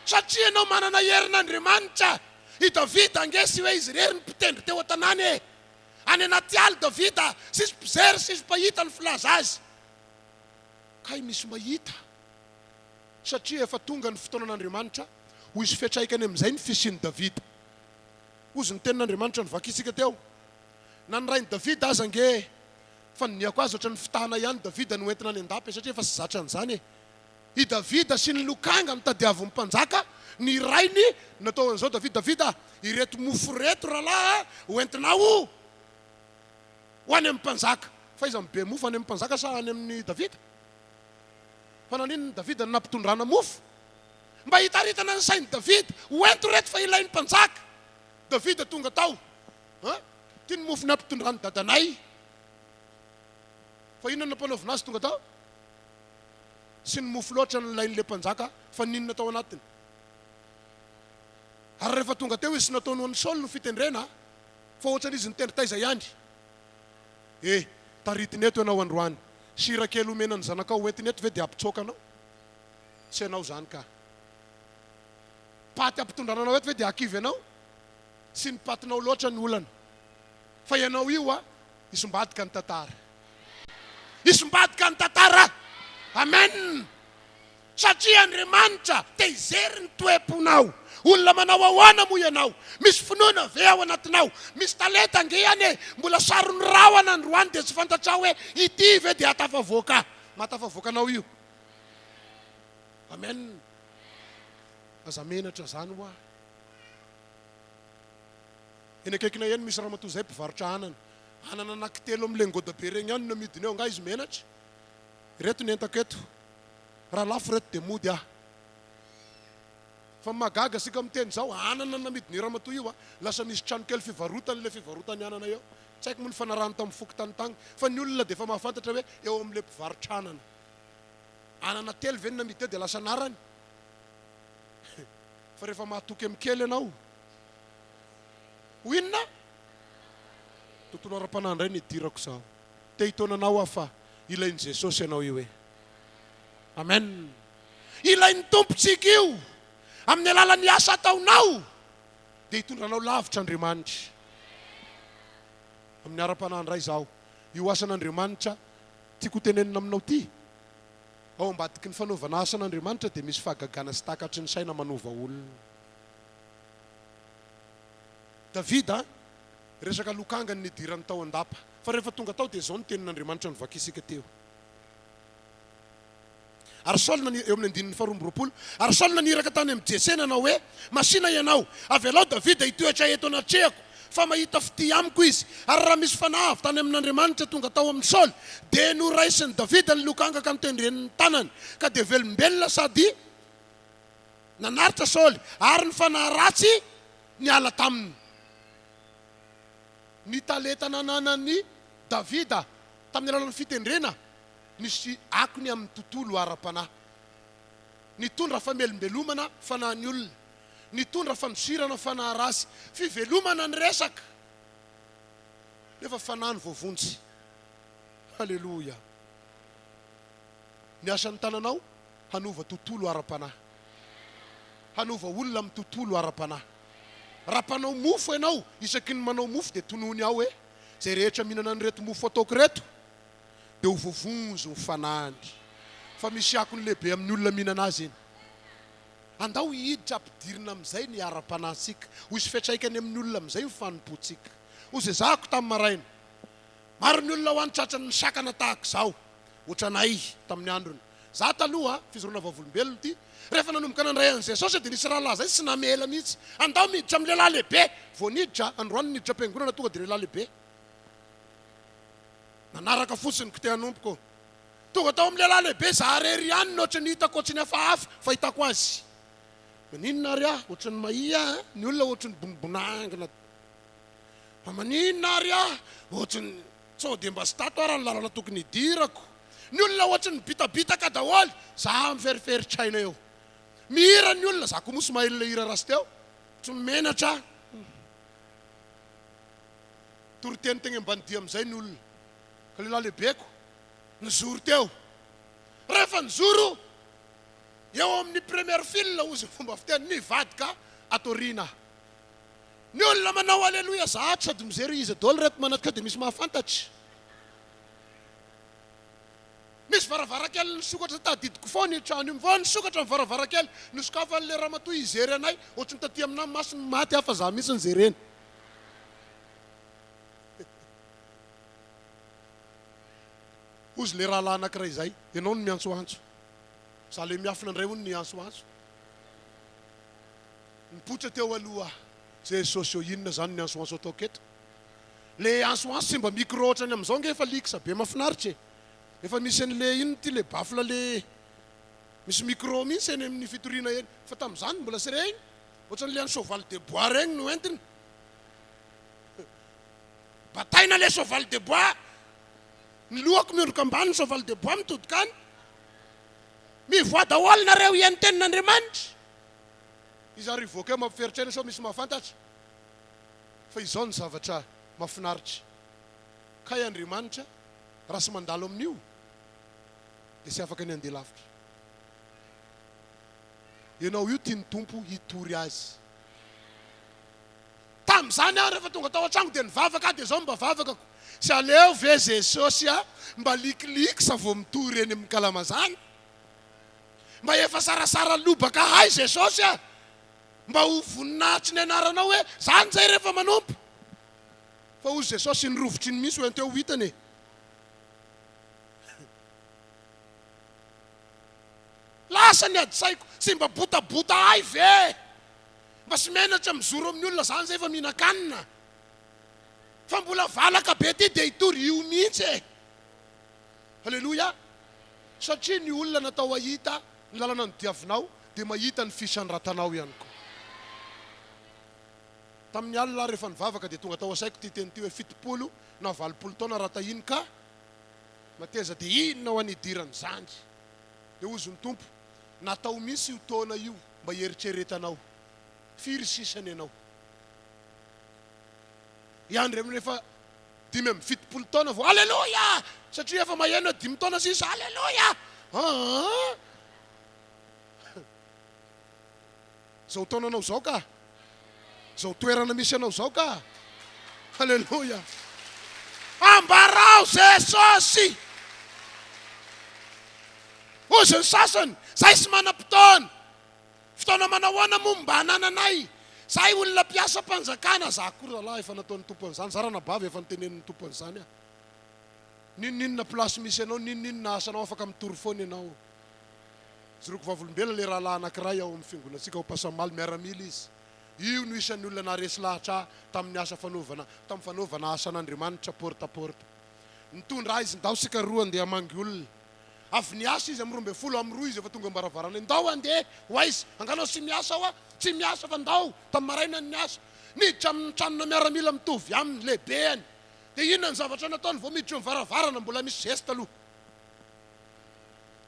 Satria ianao manana herin'Andriamanitra. I Davida ange sy hoe izy irery no mpitendry teo an-tanàna e. Any anaty ala Davida, tsisy mpijery, tsisy mpahita ny filaza azy. Kay misy mahita. Satria efa tonga ny fotoanan'Andriamanitra ho hisy fiantraikany amin'izay ny fisian'i Davida. Hozy ny tenin'Andriamanitra novakintsika teo. Na ny rain'i Davida aza ange fa niniako azy ohatran'ny fitahana ihany Davida no entina any an-dapa e satria efa tsy zatra an'izany e. I Davida sy ny lokanga no tadiavin'ny mpanjaka, ny rainy natao an'izao Davida, Davida a, ireto mofo ireto rahalahy a, ho entinao ho any amin'ny mpanjaka. Fa iza no be mofo, any amin'ny mpanjaka sa any amin'i Davida? Fa naninona Davida no nampitondrana mofo? Mba hitaritana ny sain'i Davida, ho ento ireto fa ilain'ny mpanjaka. Davida tonga tao, a, ity ny mofo nampitondran'i dadanay. Fa inona no nampanaovina azy tonga tao? Tsy ny mofo loatra no nilain'ilay mpanjaka fa ny inona tao anatiny. Ary rehefa tonga teo izy tsy nataony ho an'i Saoly no fitendrena fa ohatran'izy nitendry taiza ihany. E, taritiny eto ianao androany. Sira kely omena ny zanakao hoentiny eto ve dia hampitsoaka anao? Tsy ianao izany ka. Paty ampitondrana anao eto ve dia hakivy anao? Tsy ny patinao loatra ny olana. Fa ianao io a, hisombadika ny tantara. Hisombadika ny tantara. Amen. Satria Andriamanitra te hijery ny toe-ponao. Olona manao ahoana moa ianao? Misy finoana ve ao anatinao? Misy talenta ange ihany e! Mbola saron'ny rahona androany dia tsy fantatrao hoe ity ve dia hahatafavoaka ahy? Mahatafavoaka anao io. Amen. Aza menatra izany hoa. Eny akaikinay eny misy ramatoa izay mpivarotra anana. Anana anankitelo amin'ilay ngoda be regny ihany no amidiny eo, angaha izy menatra? Ireto ny entako eto. Raha lafo ireto dia mody aho. Fa ny mahagaga isika miteny izao, anana namidin'io ramatoa io a, lasa misy trano kely fivarotany ilay fivarotany anana eo. Tsy haiko moa ny fanarahany tamin'ny fokontany tagny, fa ny olona dia efa mahafantatra hoe eo amin'ilay mpivarotra anana. Anana telo ve no namidy teo dia lasa anarany? Fa rehefa mahatoky amin'ny kely ianao, ho inona? Tontolo ara-panahy indray no idirako izao. Te hitaona anao aho fa ilain'i Jesosy ianao io e. Amen. Ilain'ny Tompontsika io. Amin'ny alalan'ny asa ataonao dia hitondra anao lavitra Andriamanitra. Amin'ny ara-panahy indray izaho. Io asan'Andriamanitra tiako hotenenina aminao ity. Ao ambadiky ny fanaovana asan'Andriamanitra dia misy fahagagana sy takatry ny saina manova olona. Davida, resaka lokanga ny nidirany tao an-dapa. Fa rehefa tonga tao dia izao ny tenin'Andriamanitra novakisika teo. Ary Saoly nani-, eo amin'ny andininy faharoa amby 20, ary Saoly naniraka tany amin'i Jese nanao hoe, Masìna ianao, avelao Davida hitoetra eto anatrehako, fa mahita fitia amiko izy. Ary raha misy fanahy avy tany amin'Andriamanitra tonga tao amin'i Saoly, dia noraisin'i Davida ny lokanga ka notendreny ny tanany, ka dia velombelona sady nanaritra Saoly, ary ny fanahy ratsy niala taminy. Ny talenta nananan'i Davida tamin'ny alalan'ny fitendrena nisy akony amin'ny tontolo ara-panahy. Nitondra famelombelomana fanahin'ny olona. Nitondra fandosirana fanahy ratsy. Fivelomana ny resaka. Nefa fanahy no voavonjy. Haleloia. Ny asan'ny tananao hanova tontolo ara-panahy. Hanova olona amin'ny tontolo ara-panahy. Raha mpanao mofo ianao, isaky ny manao mofo dia tonony ao hoe, izay rehetra mihinana an'ireto mofo ataoko ireto dia ho voavonjy ny fanahiny. Fa misy akony lehibe amin'ny olona mihinana azy iny. Andao hiditra ampidirina amin'izay ny ara-panahintsika. Ho hisy fiantraikany amin'ny olona amin'izay ny fanompoantsika. Hozezahako tamin'ny maraina. Maro ny olona ho any tratran'ny sakana tahaka izao, ohatranay tamin'ny androny. Za taloha, fijoroana vavolombelona ity, rehefa nanomboka nandray an'i Jesosy dia nisy rahalahy zay tsy namela mihitsy. Andao miditra amin'ny lehilahy lehibe. Vao niditra, androany niditra am-piangonana tonga dia lehilahy lehibe. Nanaraka fotsiny ko te hanompo ko. Tonga tao amin'ny lehilahy lehibe, za rery ihany no ohatran'ny hitako ohatran'ny hafahafa fahitako azy. Maninona ary aho ohatran'ny mahia an? Ny olona ohatran'ny bonibonangina. Fa maninona ary aho ohatran'ny sao dia mba tsy tato ara ny lalana tokony hidirako. Ny olona ohatran'ny mibitabitaka daholo, za miferiferitsaina eo. Mihira ny olona, za koa moa tsy mahay ilay hira ratsy teo, tsy menatra aho. Nitoriteny tegny Ambanidia amizay ny olona. Ka lehilahy lehibeko nijoro teo. Rehefa nijoro eo amin'ny première file hozy ny fomba fiteny, nivadika ato aoriana. Ny olona manao aleloia za ato sady mijery iza daholo reto manatrika dia misy mahafantatra. Misy varavarankely nisokatra tadidiko foana io trano io, vao nisokatra ny varavarankely nosokafan'ilay ramatoa hijery anay, ohatry ny taty aminà masony maty aho fa za mihitsy no jerena. Hozy le rahalahy anakiray izay, ianao no miantsoantso. Za le miafina indray hono niantsoantso. Nipoitra teo aloha aho. Jesosy ô, inona izany ny antsoantso ataoko eto? Le antsoantso tsy mba micro ohatrany amin'izao nge efa lixe be mafinaritra e. Efa misy an'le inona ity le baffle le misy micro mihitsy eny amin'ny fitoriana eny. Fa tamin'izany mbola tsy regny. Ohatran'le an'ny cheval de bois regny no entiny. Bataina le cheval de bois. Ny lohako miondrika ambany ny cheval de bois mitodika any. Mivoaha daholo nareo hihaino tenin'Andriamanitra. Iza ary hivoaka eo mampiferotra aina sao misy mahafantatra? Fa izao ny zavatra mahafinaritra, kay Andriamanitra raha tsy mandalo amin'io dia tsy afaka ny handeha lavitra. Ianao io tian'ny Tompo hitory azy. Tamin'izany aho rehefa tonga tao an-trano dia nivavaka aho dia izao no mba vavakako, tsy aleo ve Jesosy a mba likiliksa vao mitory eny amin'ny kalamazana? Mba efa sarasara lobaka hay Jesosy a! Mba ho voninahitry ny anaranao hoe zany zay rehefa manompo. Fa hozy Jesosy iny rovitra iny mihitsy hoento eo ho hitany e! Lasa ny adi-tsaiko, tsy mba botabota ahy ve? Mba tsy menatra mijoro amin'ny olona zany zay fa mihinan-kanina. Fa mbola valaka be ty dia hitory io mihitsy e! Aleloia! Satria ny olona natao hahita ny lalana nodiavinao dia mahita ny fisandratanao ihany koa. Tamin'ny alina aho rehefa nivavaka dia tonga tao an-saiko ity teny ity hoe 70 na 80 taona raha tahiny ka mateza dia inona ho an'ny hidiran'izany? Dia hozy ny Tompo, natao mihitsy io taona io mba hieritreretanao firy sisa ny anao. Hiandry amin'ny rehefa 75 taona vao Aleloia! Satria efa maheno hoe dimy taona sisa, Aleloia! Aa! Izao taonanao izao ka! Izao toerana misy anao izao ka! Aleloia! Ambarao Jesosy! Hozy ny sasany, Zay tsy manam-potoana! Fotoana manao ahoana moa mba anananay? Zahay olona mpiasam-panjakana, za koa rahalahy efa nataon'ny Tompo an'izany, za ranabavy efa notenenin'ny Tompo an'izany aho. N'inon'inona place misy anao, n'inon'inona asanao afaka mitory foana ianao. Jiroko vavolombelona ilay rahalahy anankiray ao amin'ny fiangonantsika ao Ampasamaly, miaramila izy. Io no isan'ny olona naharesy lahatra ahy tamin'ny asa fanaovana, tamin'ny fanaovana asan'Andriamanitra porte à porte. Nitondra ahy izy, ndao isika roa andeha hamangy olona. Avy niasa izy amin'ny 12, amin'ny roa izy efa tonga am-baravarana. Ndao handeha ho aiza? Angaha anao tsy miasa hoa? Tsy miasa fa ndao! Tamin'ny maraina no niasa. Niditra amin'ny tranona miaramila mitovy aminy, lehibeny. Dia inona ny zavatra nataony vao miditra eo amin'ny varavarana? Mbola misy geste aloha.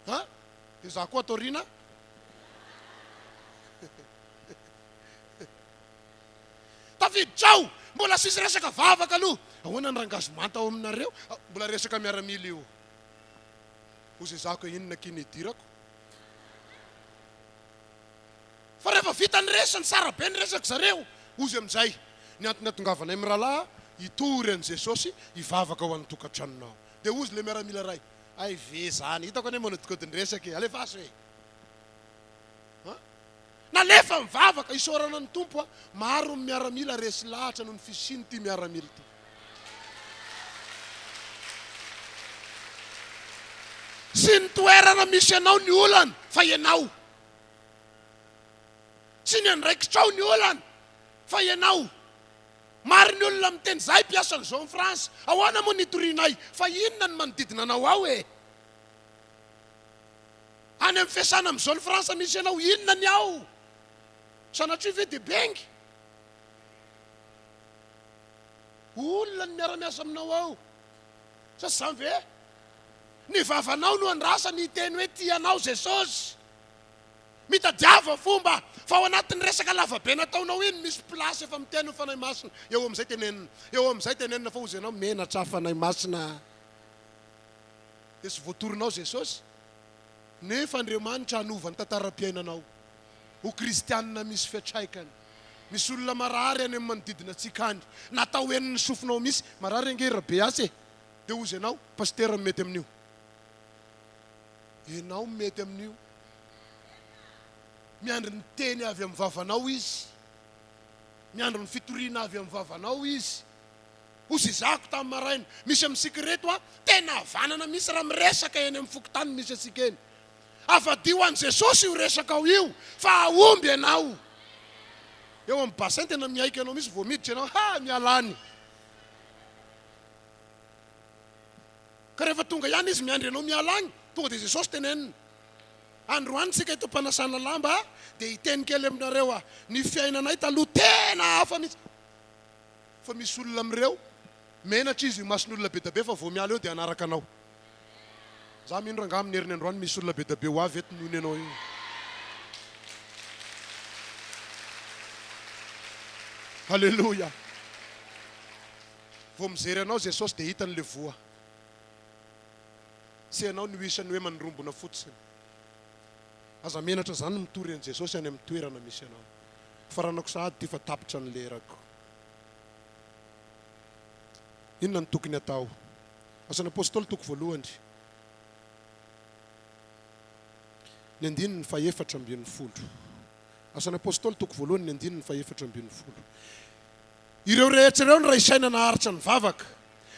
Ha? Dia za koa ato aoriana. Tafiditra ao! Mbola tsisy resaka vavaka aloha. Ahoana ny rangazy manta ao aminareo? Mbola resaka miaramila io. Hoy zezako hoe inona akia ny hidirako. Fa rehefa vita ny resany, tsara be ny resako zareo, hozy amin'izay, ny antony hatongavanay mirahalahy hitory an'i Jesosy hivavaka ho an'ny tokantranonao. Dia hozy ilay miaramila iray, hay ve zany, hitako anie manodikodin-dresaka e, alefaso e. An? Nalefa mivavaka, isaorana ny Tompo a, maro ny miaramila resy lahatra noho ny fisian'ity miaramila ity. Tsy ny toerana misy anao ny olana fa ianao. Tsy ny andraikitrao ny olana fa ianao. Maro ny olona miteny izahay mpiasan'ny zone France, ahoana moa ny hitorianay fa inona ny manodidina anao ao e? Any amin'ny fiasana amin'ny zone France misy anao, inona ny ao? Sanatria ve dia bengy? Olona ny miara-miasa aminao ao. Sa tsy izany ve? Ny vavanao no andrasany hiteny hoe tia anao Jesosy. Mitadiava fomba fa ao anatin'ny resaka lavabe nataonao iny misy place efa miteny ny Fanahy Masina eo amin'izay tenenina eo amin'izay tenenina fa hozy ianao menatra Fanahy Masina dia tsy voatorinao Jesosy nefa Andriamanitra hanova ny tantaram-piainanao ho kristianina misy fiatraikany. Misy olona marary any amin'ny manodidina antsika any natao henon'ny sofinao misy marary ange Rabeasy e dia hozy ianao Pasitera no mety amin'io. Ianao mety amin'io. Miandry ny teny avy amin'ny vavanao izy. Miandry ny fitoriana avy amin'ny vavanao izy. Hozizako tamin'ny maraina. Misy amintsika ireto an, tena havanana mihitsy raha miresaka eny amin'ny fokontany misy antsika eny. Avadio an'i Jesosy io resakao io fa hahomby ianao. Eo amin'ny bassin tena miaiky anao mihitsy vao miditra ianao, ha miala any. Ka rehefa tonga ihany izy miandry anao miala agny, tonga dia Jesosy tenenina. Androany tsika eto am-panasana lamba dia hiteny kely aminareo aho. Ny fiainanay taloha tena hafa mihitsy. Fa misy olona amin'ireo, menatra izy imason'olona bedabe fa vao miala eo dia hanaraka anao. Za mino rangaha amin'ny heriny androany misy olona bedabe ho avy eto noho ny anao io. Haleloia. Vao mijery anao Jesosy dia hitany le voa. Tsy ianao no isan'ny hoe mandrombona fotsiny. Aza menatra zany mitory an'i Jesosy any amin'ny toerana misy anao. Faranako sahady ity fa tapitra ny lerako. Inona no tokony atao? Asan'ny Apostoly toko voalohany, ny andininy fahefatra ambin'ny folo. Asan'ny Apostoly toko voalohany, ny andininy fahefatra ambin'ny folo. Ireo rehetra ireo niray saina naharitra nivavaka,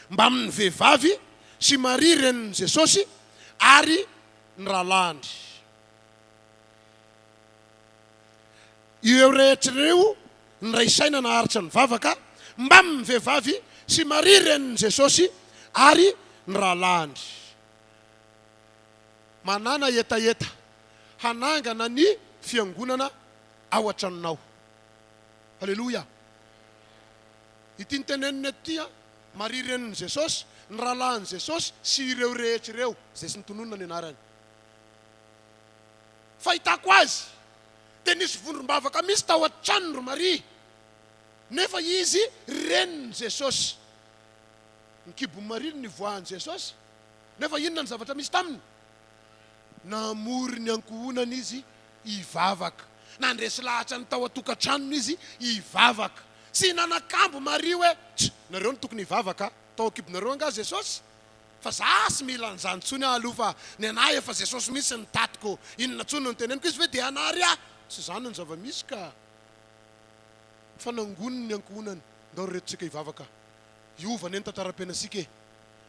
mbamin'ny vehivavy sy Maria renin'i Jesosy ary ny rahalahiny. Ireo rehetra ireo niray saina naharitra nivavaka, mbamin'ny vehivavy sy Maria renin'i Jesosy ary ny rahalahiny. Manàna hetaheta hanangana ny fiangonana ao an-tranonao. Aleloia! Ity notenenina eto ity an, Maria renin'i Jesosy, ny rahalahin'i Jesosy sy ireo rehetra ireo izay tsy notononina ny anarany. Fahitako azy dia nisy vondrom-bavaka mihitsy tao an-tranony ry Maria, nefa izy renin'i Jesosy. Ny kibon'i Maria no nivoahan'i Jesosy, nefa inona ny zavatra misy taminy? Namory ny ankohonany izy hivavaka. Nandresy lahatra ny tao an-tokantranony izy hivavaka. Tsy nanakambo Maria hoe, Tch, nareo no tokony hivavaka, tao an-kibonareo angaha Jesosy? Fa za tsy mila an'izany intsony aho aloha fa ny anah efa Jesosy mihitsy no tatiko, inona intsony no teneniko, izy ve dia hanary ahy? Tsy izany ny zava-misy ka. Fa nangoniny ny ankohonany, ndao ry reto tsika hivavaka, hiova anie ny tantaram-piainantsika e!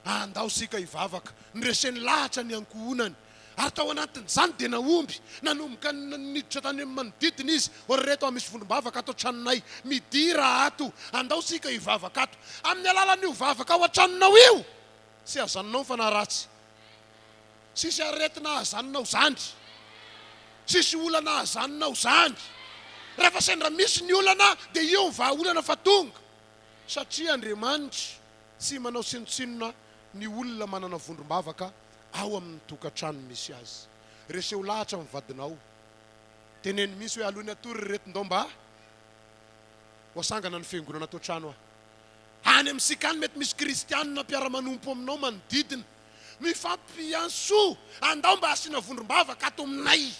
Andao isika hivavaka. Noreseny lahatra ny ankohonany, ary tao anatin'izany dia nahomby. Nanomboka niditra tany amin'ny manodidina izy. Ô ry reto a, misy vondrom-bavaka ato an-tranonay. Midira ato. Andao isika hivavaka ato. Amin'ny alalan'io vavaka ao an-tranonao io, tsy hazanonao ny fanahy ratsy. Tsisy aretina hahazanonao izany. Tsisy olana hahazanonao izany. Rehefa sendra misy ny olana, dia io ny vahaolana fa tonga. Satria Andriamanitra. Tsy manao tsinontsinona ny olona manana vondrom-bavaka ao amin'ny tokantrano misy azy. Reseho lahatra ny vadinao. Teneno mihitsy hoe aloha ny hatory ry reto ndao mba ho asangana ny fiangonana ato an-trano aho. Any amintsika any mety misy kristianina mpiara-manompo aminao manodidina. Mifampiantsoa, andao mba hasiana vondrom-bavaka ato aminay.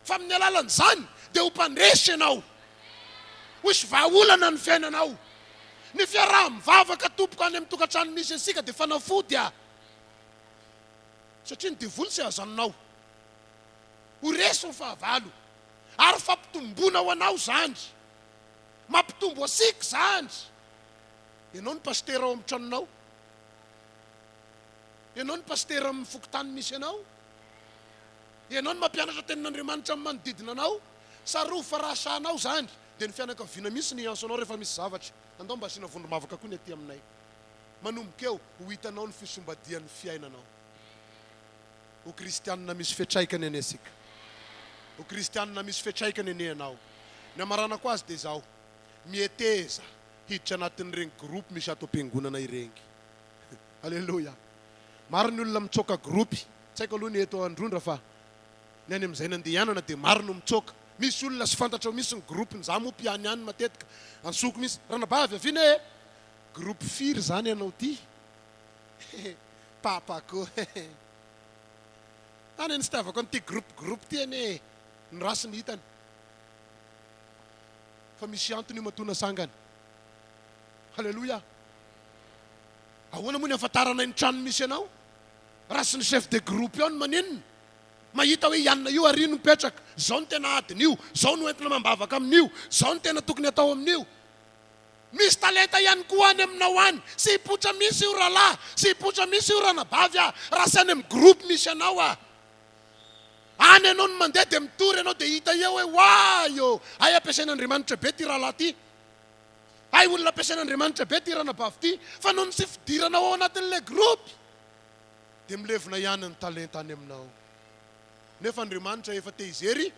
Fa amin'ny alalan'izany dia ho mpandresy ianao. Ho hisy vahaolana ny fiainanao. Ny fiaraha-mivavaka tompoko any amin'ny tokantrano misy antsika dia fanafody a! Satria ny devoly tsy hahazanonao. Ho resy ny fahavalo. Ary fampitomboana ho anao izany. Mampitombo antsika izany. Ianao no pasitera ao amin'ny tranonao. Ianao no pasitera amin'ny fokontany misy anao. Ianao no mampianatra tenin'Andriamanitra amin'ny manodidina anao. Tsarovy fa raha sahanao izany, dia ny fianakaviana mihitsy no hiantso anao rehefa misy zavatra. Andao mba asiana vondrom-bavaka koa ny aty aminay. Manomboka eo, ho hitanao ny fisombadian'ny fiainanao. Ho kristianina misy fiantraikany anie isika. Ho kristianina misy fiantraikany anie ianao. Ny hamaranako azy dia izao, miheteza hiditra anatin'ireny groupe misy ato am-piangonana ireny. Aleloia. Maro ny olona mitsoaka groupe. Tsy haiko aloha ny eto Androndra fa. Ny any amin'izay nandehanana dia maro no mitsoaka. Misy olona sy fantatrao misy ny groupe-ny, za moa mpiany any matetika, antsoiko mihitsy, ranabavy avia ne e! Groupe firy zany ianao ty? Hehe, papa ko hehe. Any ny fitiavako an'ity groupe groupe ty anie e! Ny race ny hitany. Fa misy antony io matoa nasangany. Haleloia! Ahoana moa ny ahafantaranay ny trano misy anao? Raha tsy ny chef de groupe ao no maninona? Mahita hoe i anona io ary no mipetraka, zao no tena adin'io, zao no entina amam-bavaka amin'io, zao no tena tokony atao amin'io. Misy talenta ihany koa any aminao any, tsy hipoitra mihitsy io rahalahy, tsy hipoitra mihitsy io ranabavy ah, raha tsy any amin'ny groupe misy anao ah. Any ianao no mandeha dia mitory ianao dia hita eo hoe oay ô, hay ampiasain'Andriamanitra be ity rahalahy ity. Hay olona ampiasain'Andriamanitra be ity ranabavy ity, fa noho ny tsy fidiranao ao anatin'ilay groupe dia milevina ihany ny talenta any aminao. Nefa Andriamanitra efa te hijery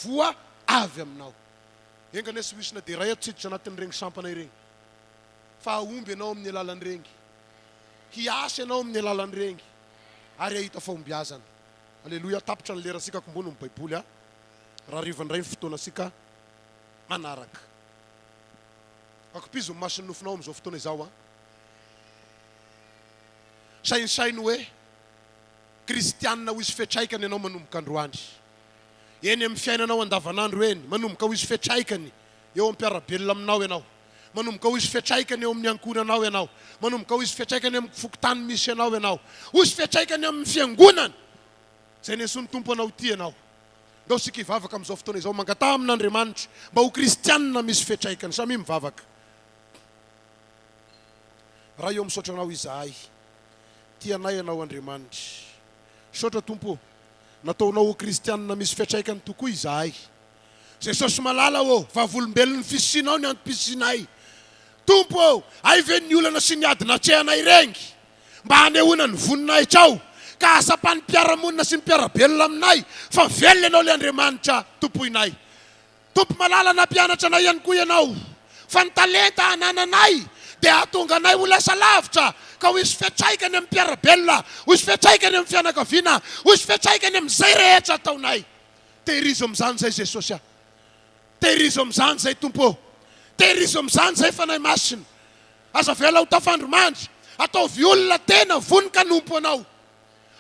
voa avy aminao. Enga anie tsy ho hisy na dia iray ato tsy hiditra anatin'ireny sampana ireny, fa hahomby ianao amin'ny alalan'ireny, hiasa ianao amin'ny alalan'ireny, ary hahita fahombiazana. Aleloia, tapitra ny lerantsika kombony ny Baiboly a. Rahariva indray ny fotoanantsika manaraka. Ankopizo ny mason'ny nofinao amin'izao fotoana izao an. Saintsaino hoe kristianina ho hisy fiantraikany ianao manomboka androany. Eny amin'ny fiainanao andavanandro eny, manomboka ho hisy fiantraikany eo amin'ny mpiara-belona aminao ianao. Manomboka ho hisy fiantraikany eo amin'ny ankohonanao ianao. Manomboka ho hisy fiantraikany amin'ny fokontany misy anao ianao. Ho hisy fiantraikany amin'ny fiangonana izay nesoin'ny Tompo anao ity ianao. Ndao isika hivavaka amin'izao fotoana izao, mangataha amin'Andriamanitra mba ho kristianina misy fiantraikany. Samia mivavaka. Ray ô misaotra Anao izahay. Tia anay Ianao Andriamanitra. Misaotra Tompo ô. Nataonao ho kristianina misy fiantraikany tokoa izahay. Jesosy malala ô, vavolombelon'ny fisianao ny antom-pisianay. Tompo ô, hay ve ny olana sy ny ady natrehanay ireny mba hanehoana ny voninahitrao ka hahasapan'ny mpiara-monina sy ny mpiara-belona aminay fa velona Ianao ilay Andriamanitra tompoinay. Tompo malala nampianatra anay ihany koa Ianao fa ny talenta anananay dia hahatonga anay ho lasa lavitra ka ho hisy fiantraikany amin'ny mpiara-belona, ho hisy fiantraikany amin'ny fianakaviana, ho hisy fiantraikany amin'izay rehetra ataonay. Tehirizo amin'izany izay Jesosy a! Tehirizo amin'izany izay Tompo ô! Tehirizo amin'izany izay Fanahy Masina! Aza avela ho tafandry mandry, ataovy olona tena vonon-kanompo Anao.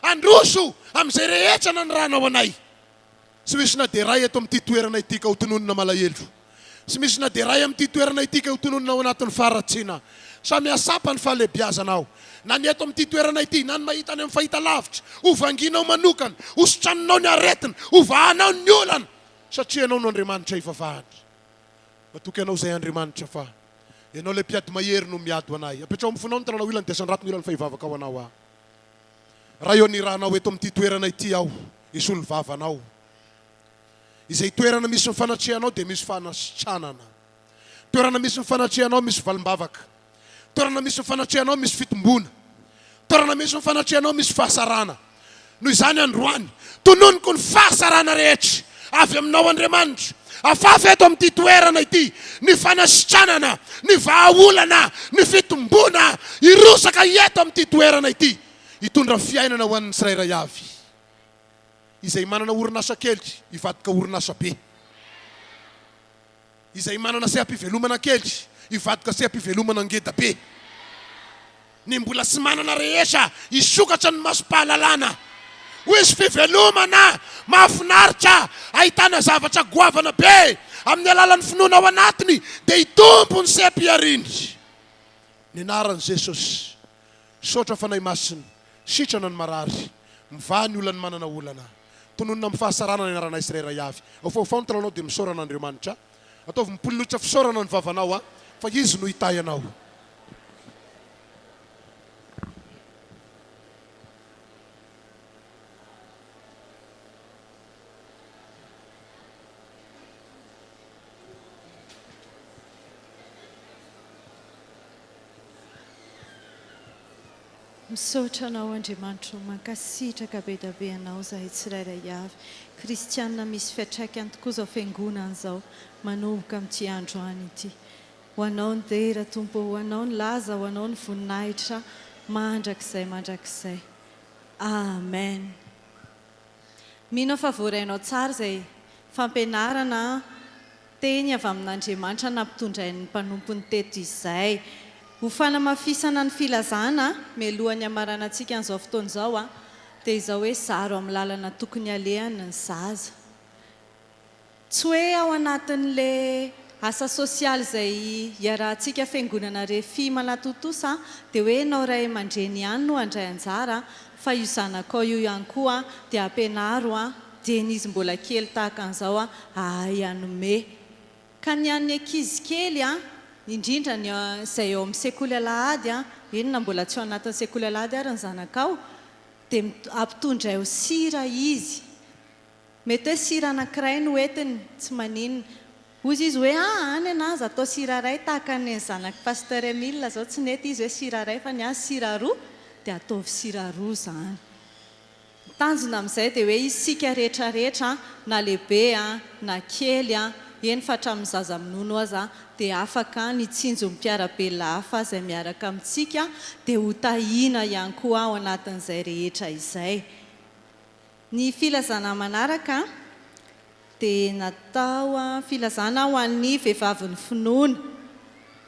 Handroso amin'izay rehetra nanirahanao anay. Tsy misy na dia iray eto amin'ity toerana ity ka ho tononina malahelo. Tsy misy na dia iray amin'ity toerana ity ka ho tononina ao anatin'ny faharatsiana. Samy hahatsapa ny fahalehibiazana aho. Na ny eto amin'ity toerana ity, na ny mahita any amin'ny fahitalavitra. Ho vangianao manokana, ho sitraninao ny aretina, ho vahanao ny olana, satria Ianao no Andriamanitra ivavahana. Matoky Anao izahay Andriamanitra fa Ianao ilay mpiady mahery no miady ho anay. Apetraho amin'ny fonao ny tananao ilany dia asandrato ny ilany fa hivavaka ho Anao aho. Ray ô nirahanao eto amin'ity toerana ity aho hisolo vava anao. Izay toerana misy ny fanatrehanao dia misy fanasitranana. Toerana misy ny fanatrehanao misy valim-bavaka. Toerana misy ny fanatrehanao misy fitomboana. Toerana misy ny fanatrehanao misy fahasarana. Noho izany androany, tononiko ny fahasarana rehetra avy aminao Andriamanitra. Afafy eto amin'ity toerana ity ny fanasitranana, ny vahaolana, ny fitomboana hirosaka eto amin'ity toerana ity hitondra fiainana ho an'ny tsirairay avy. Izay manana orinasa kely hivadika orinasa be. Izay manana seha-pivelomana kely hivadika seha-pivelomana ngeda be. Ny mbola tsy manana rehetra hisokatra ny masom-pahalalana. Ho hisy fivelomana mahafinaritra ahitana zavatra goavana be amin'ny alalan'ny finoana ao anatiny dia hitombo ny seha-pihariany. Ny anaran'i Jesosy. Misaotra Fanahy Masina. Sitrana ny marary. Mivaha ny olan'ny manana olana. Tononina amin'ny fahasarana ny anaranay tsirairay avy. Aofaofaho ny tananao dia misaora an'Andriamanitra. Ataovy mipolilotra fisaorana ny vavanao fa Izy no hitahy anao. Misaotra anao Andriamanitra o, mankasitraka be da be anao zahay tsirairay avy. Kristianina misy fiatraikany tokoa izao fiangonana izao manomboka amin'ity androany ity. Ho anao ny dera Tompo ô, ho anao ny laza, ho anao ny voninahitra mandrakizay mandrakizay. Amen. Mino aho fa voarainao tsara izay fampianarana teny avy amin'Andriamanitra nampitondrain'ny mpanompony teto izay. Ho fanamafisana ny filazana, mialohan'ny hamaranantsika an'izao fotoana izao, dia izao hoe zaro amin'ny lalana tokony alehany ny zaza. Tsy hoe ao anatin'ilay asa sosialy izay iarahantsika fiangonana Refi manatontosa dia hoe ianao ray aman-dreny ihany no handray anjara fa io zanakao io ihany koa dia ampianaro dieny izy mbola kely tahaka an'izao hahay hanome. Ka ny an'ny ankizy kely indrindra ny izay ao amin'ny sekoly alahady, eny na mbola tsy ao anatin'ny sekoly alahady ary ny zanakao, dia ampitondraio sira izy. Mety hoe sira anankiray no entiny, tsy maninona. Hozy izy hoe ah, any an aza atao sira iray tahaka ny an'ny zanak'i Pasteur Emile zao, tsy nety izy hoe sira iray fa ny azy sira roa, dia ataovy sira roa izany. Ny tanjona amin'izay dia hoe isika rehetra rehetra na lehibe na kely, eny fa hatramin'ny zaza minono aza dia afaka ny hitsinjo ny mpiara-belona hafa izay miaraka amintsika dia ho tahiana ihany koa ao anatin'izay rehetra izay. Ny filazana manaraka dia natao filazana ho an'ny vehivavin'ny finoana.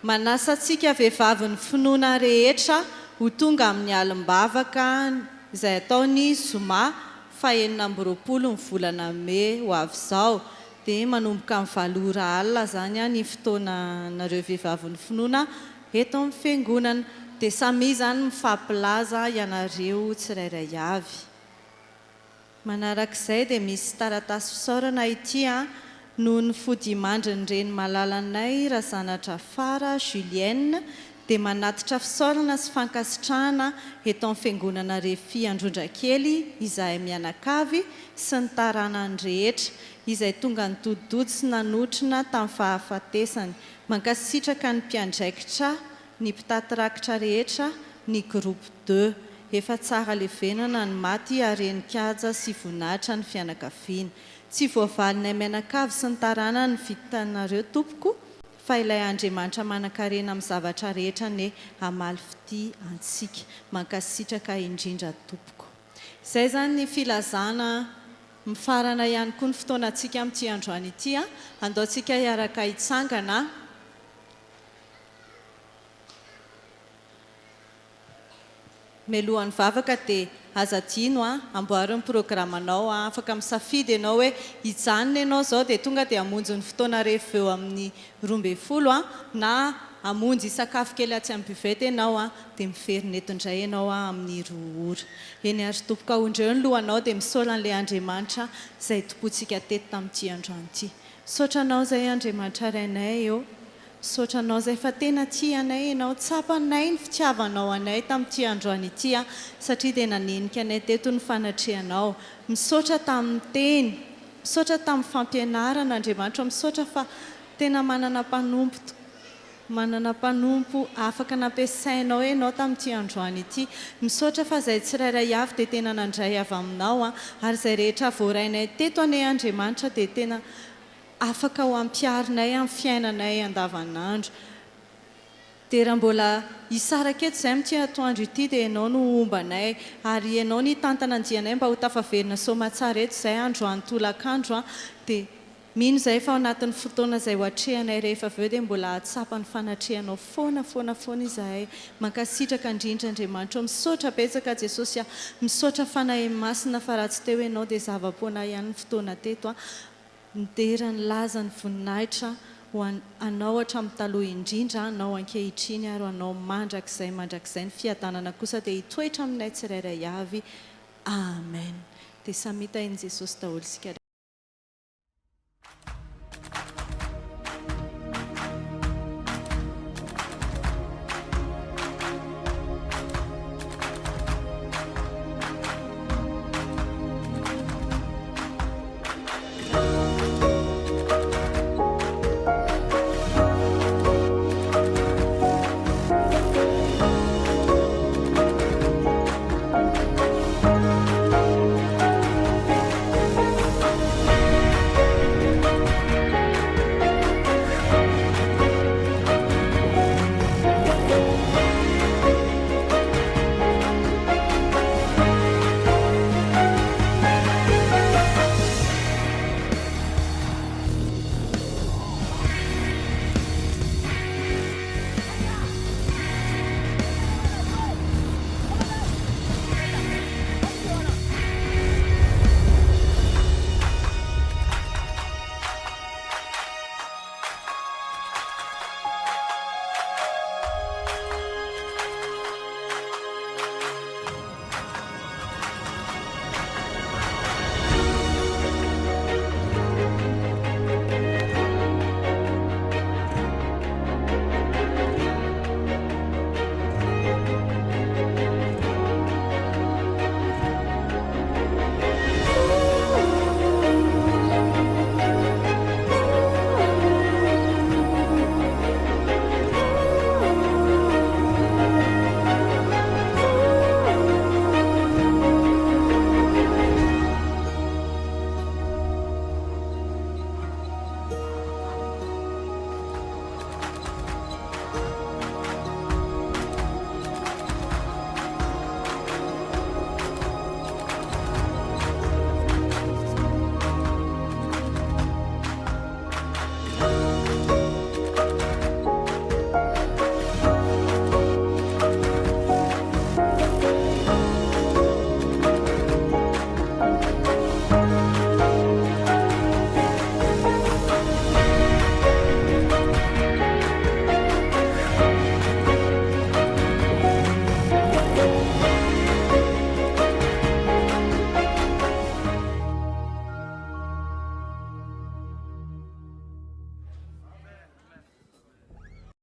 Manasa antsika vehivavin'ny finoana rehetra ho tonga amin'ny alim-bavaka izay atao ny zoma faha 26 ny volana mey ho avy izao. Dia manomboka amin'ny 8 ora alina izany ny fotoananareo vehivavin'ny finoana eto amin'ny fiangonana. Dia samia izany mifampilaza ianareo tsirairay avy. Manarak'izay dia misy taratasy fisaorana ity noho ny fodiamandrin'ny reny malalanay Razanadrafara Julienne dia manatitra fisaorana sy fankasitrahana eto amin'ny fiangonana Refi Androndrakely izahay mianakavy sy ny taranany rehetra izay tonga nidodidody sy nanotrona tamin'ny fahafatesany. Mankasitraka ny mpiandraikitra ny mpitaty rakitra rehetra, ny groupe deux. Efa tsara levenana ny maty ary henin-kaja sy voninahitra ny fianakaviana. Tsy voavalinay mianakavy sy ny taranany ny vitanareo tompoko fa ilay Andriamanitra manankarena amin'ny zavatra rehetra anie hamaly fitia antsika. Mankasitraka indrindra tompoko. Izay izany ny filazana mifarana ihany koa ny fotoanantsika amin'ity androany ity. Andao tsika hiaraka hitsangana. Mialohan'ny vavaka dia aza adino a, amboary ny programanao a, afaka misafidy ianao hoe hijanona ianao izao dia tonga dia hamonjy ny fotoana rehefa eo amin'ny 12 a, na hamonjy hisakafo kely atsy amin'ny buvette ianao a, dia miverina eto indray ianao a amin'ny 2 ora. Eny ary tompoko ahondreo ny lohanao dia misaola an'ilay Andriamanitra izay tompontsika teto tamin'ity androany ity. Misaotra anao izay Andriamanitra Rainay ô. Misaotra anao izay fa tena tia anay ianao, tsapanay ny fitiavanao anay tamin'ity androany ity satria dia nanenika anay teto ny fanatrehanao. Misaotra tamin'ny teny, misaotra tamin'ny fampianarana Andriamanitra ô, misaotra fa tena manana mpanompo manana mpanompo afaka nampiasainao ianao tamin'ity androany ity. Misaotra fa izay tsirairay avy dia tena nandray avy aminao ary izay rehetra voarainay teto anie Andriamanitra dia tena afaka ho ampiharinay amin'ny fiainanay andavanandro. Dia raha mbola hisaraka eto izahay amin'ity atoandro ity dia ianao no homba anay ary ianao no hitantana ny dianay mba ho tafaverina soamatsara eto izahay androany tolakandro an! Dia mino izahay fa ao anatin'ny fotoana izay ho atrehanay rehefa avy eo dia mbola hahatsapa ny fanatrehanao foana foana foana izahay. Mankasitraka indrindra Andriamanitra o! Misaotra betsaka Jesosy a! Misaotra Fanahy Masina fa raha tsy teo ianao dia zava-poana ihany ny fotoana teto an! Midera ny laza ny voninahitra ho an Anao hatramin'ny taloha indrindra, Anao ankehitriny ary ho Anao mandrakizay mandrakizay ny fiadanana kosa dia hitoetra aminay tsirairay avy. Amen. Dia samia tahin'i Jesosy daholo isika rehetra.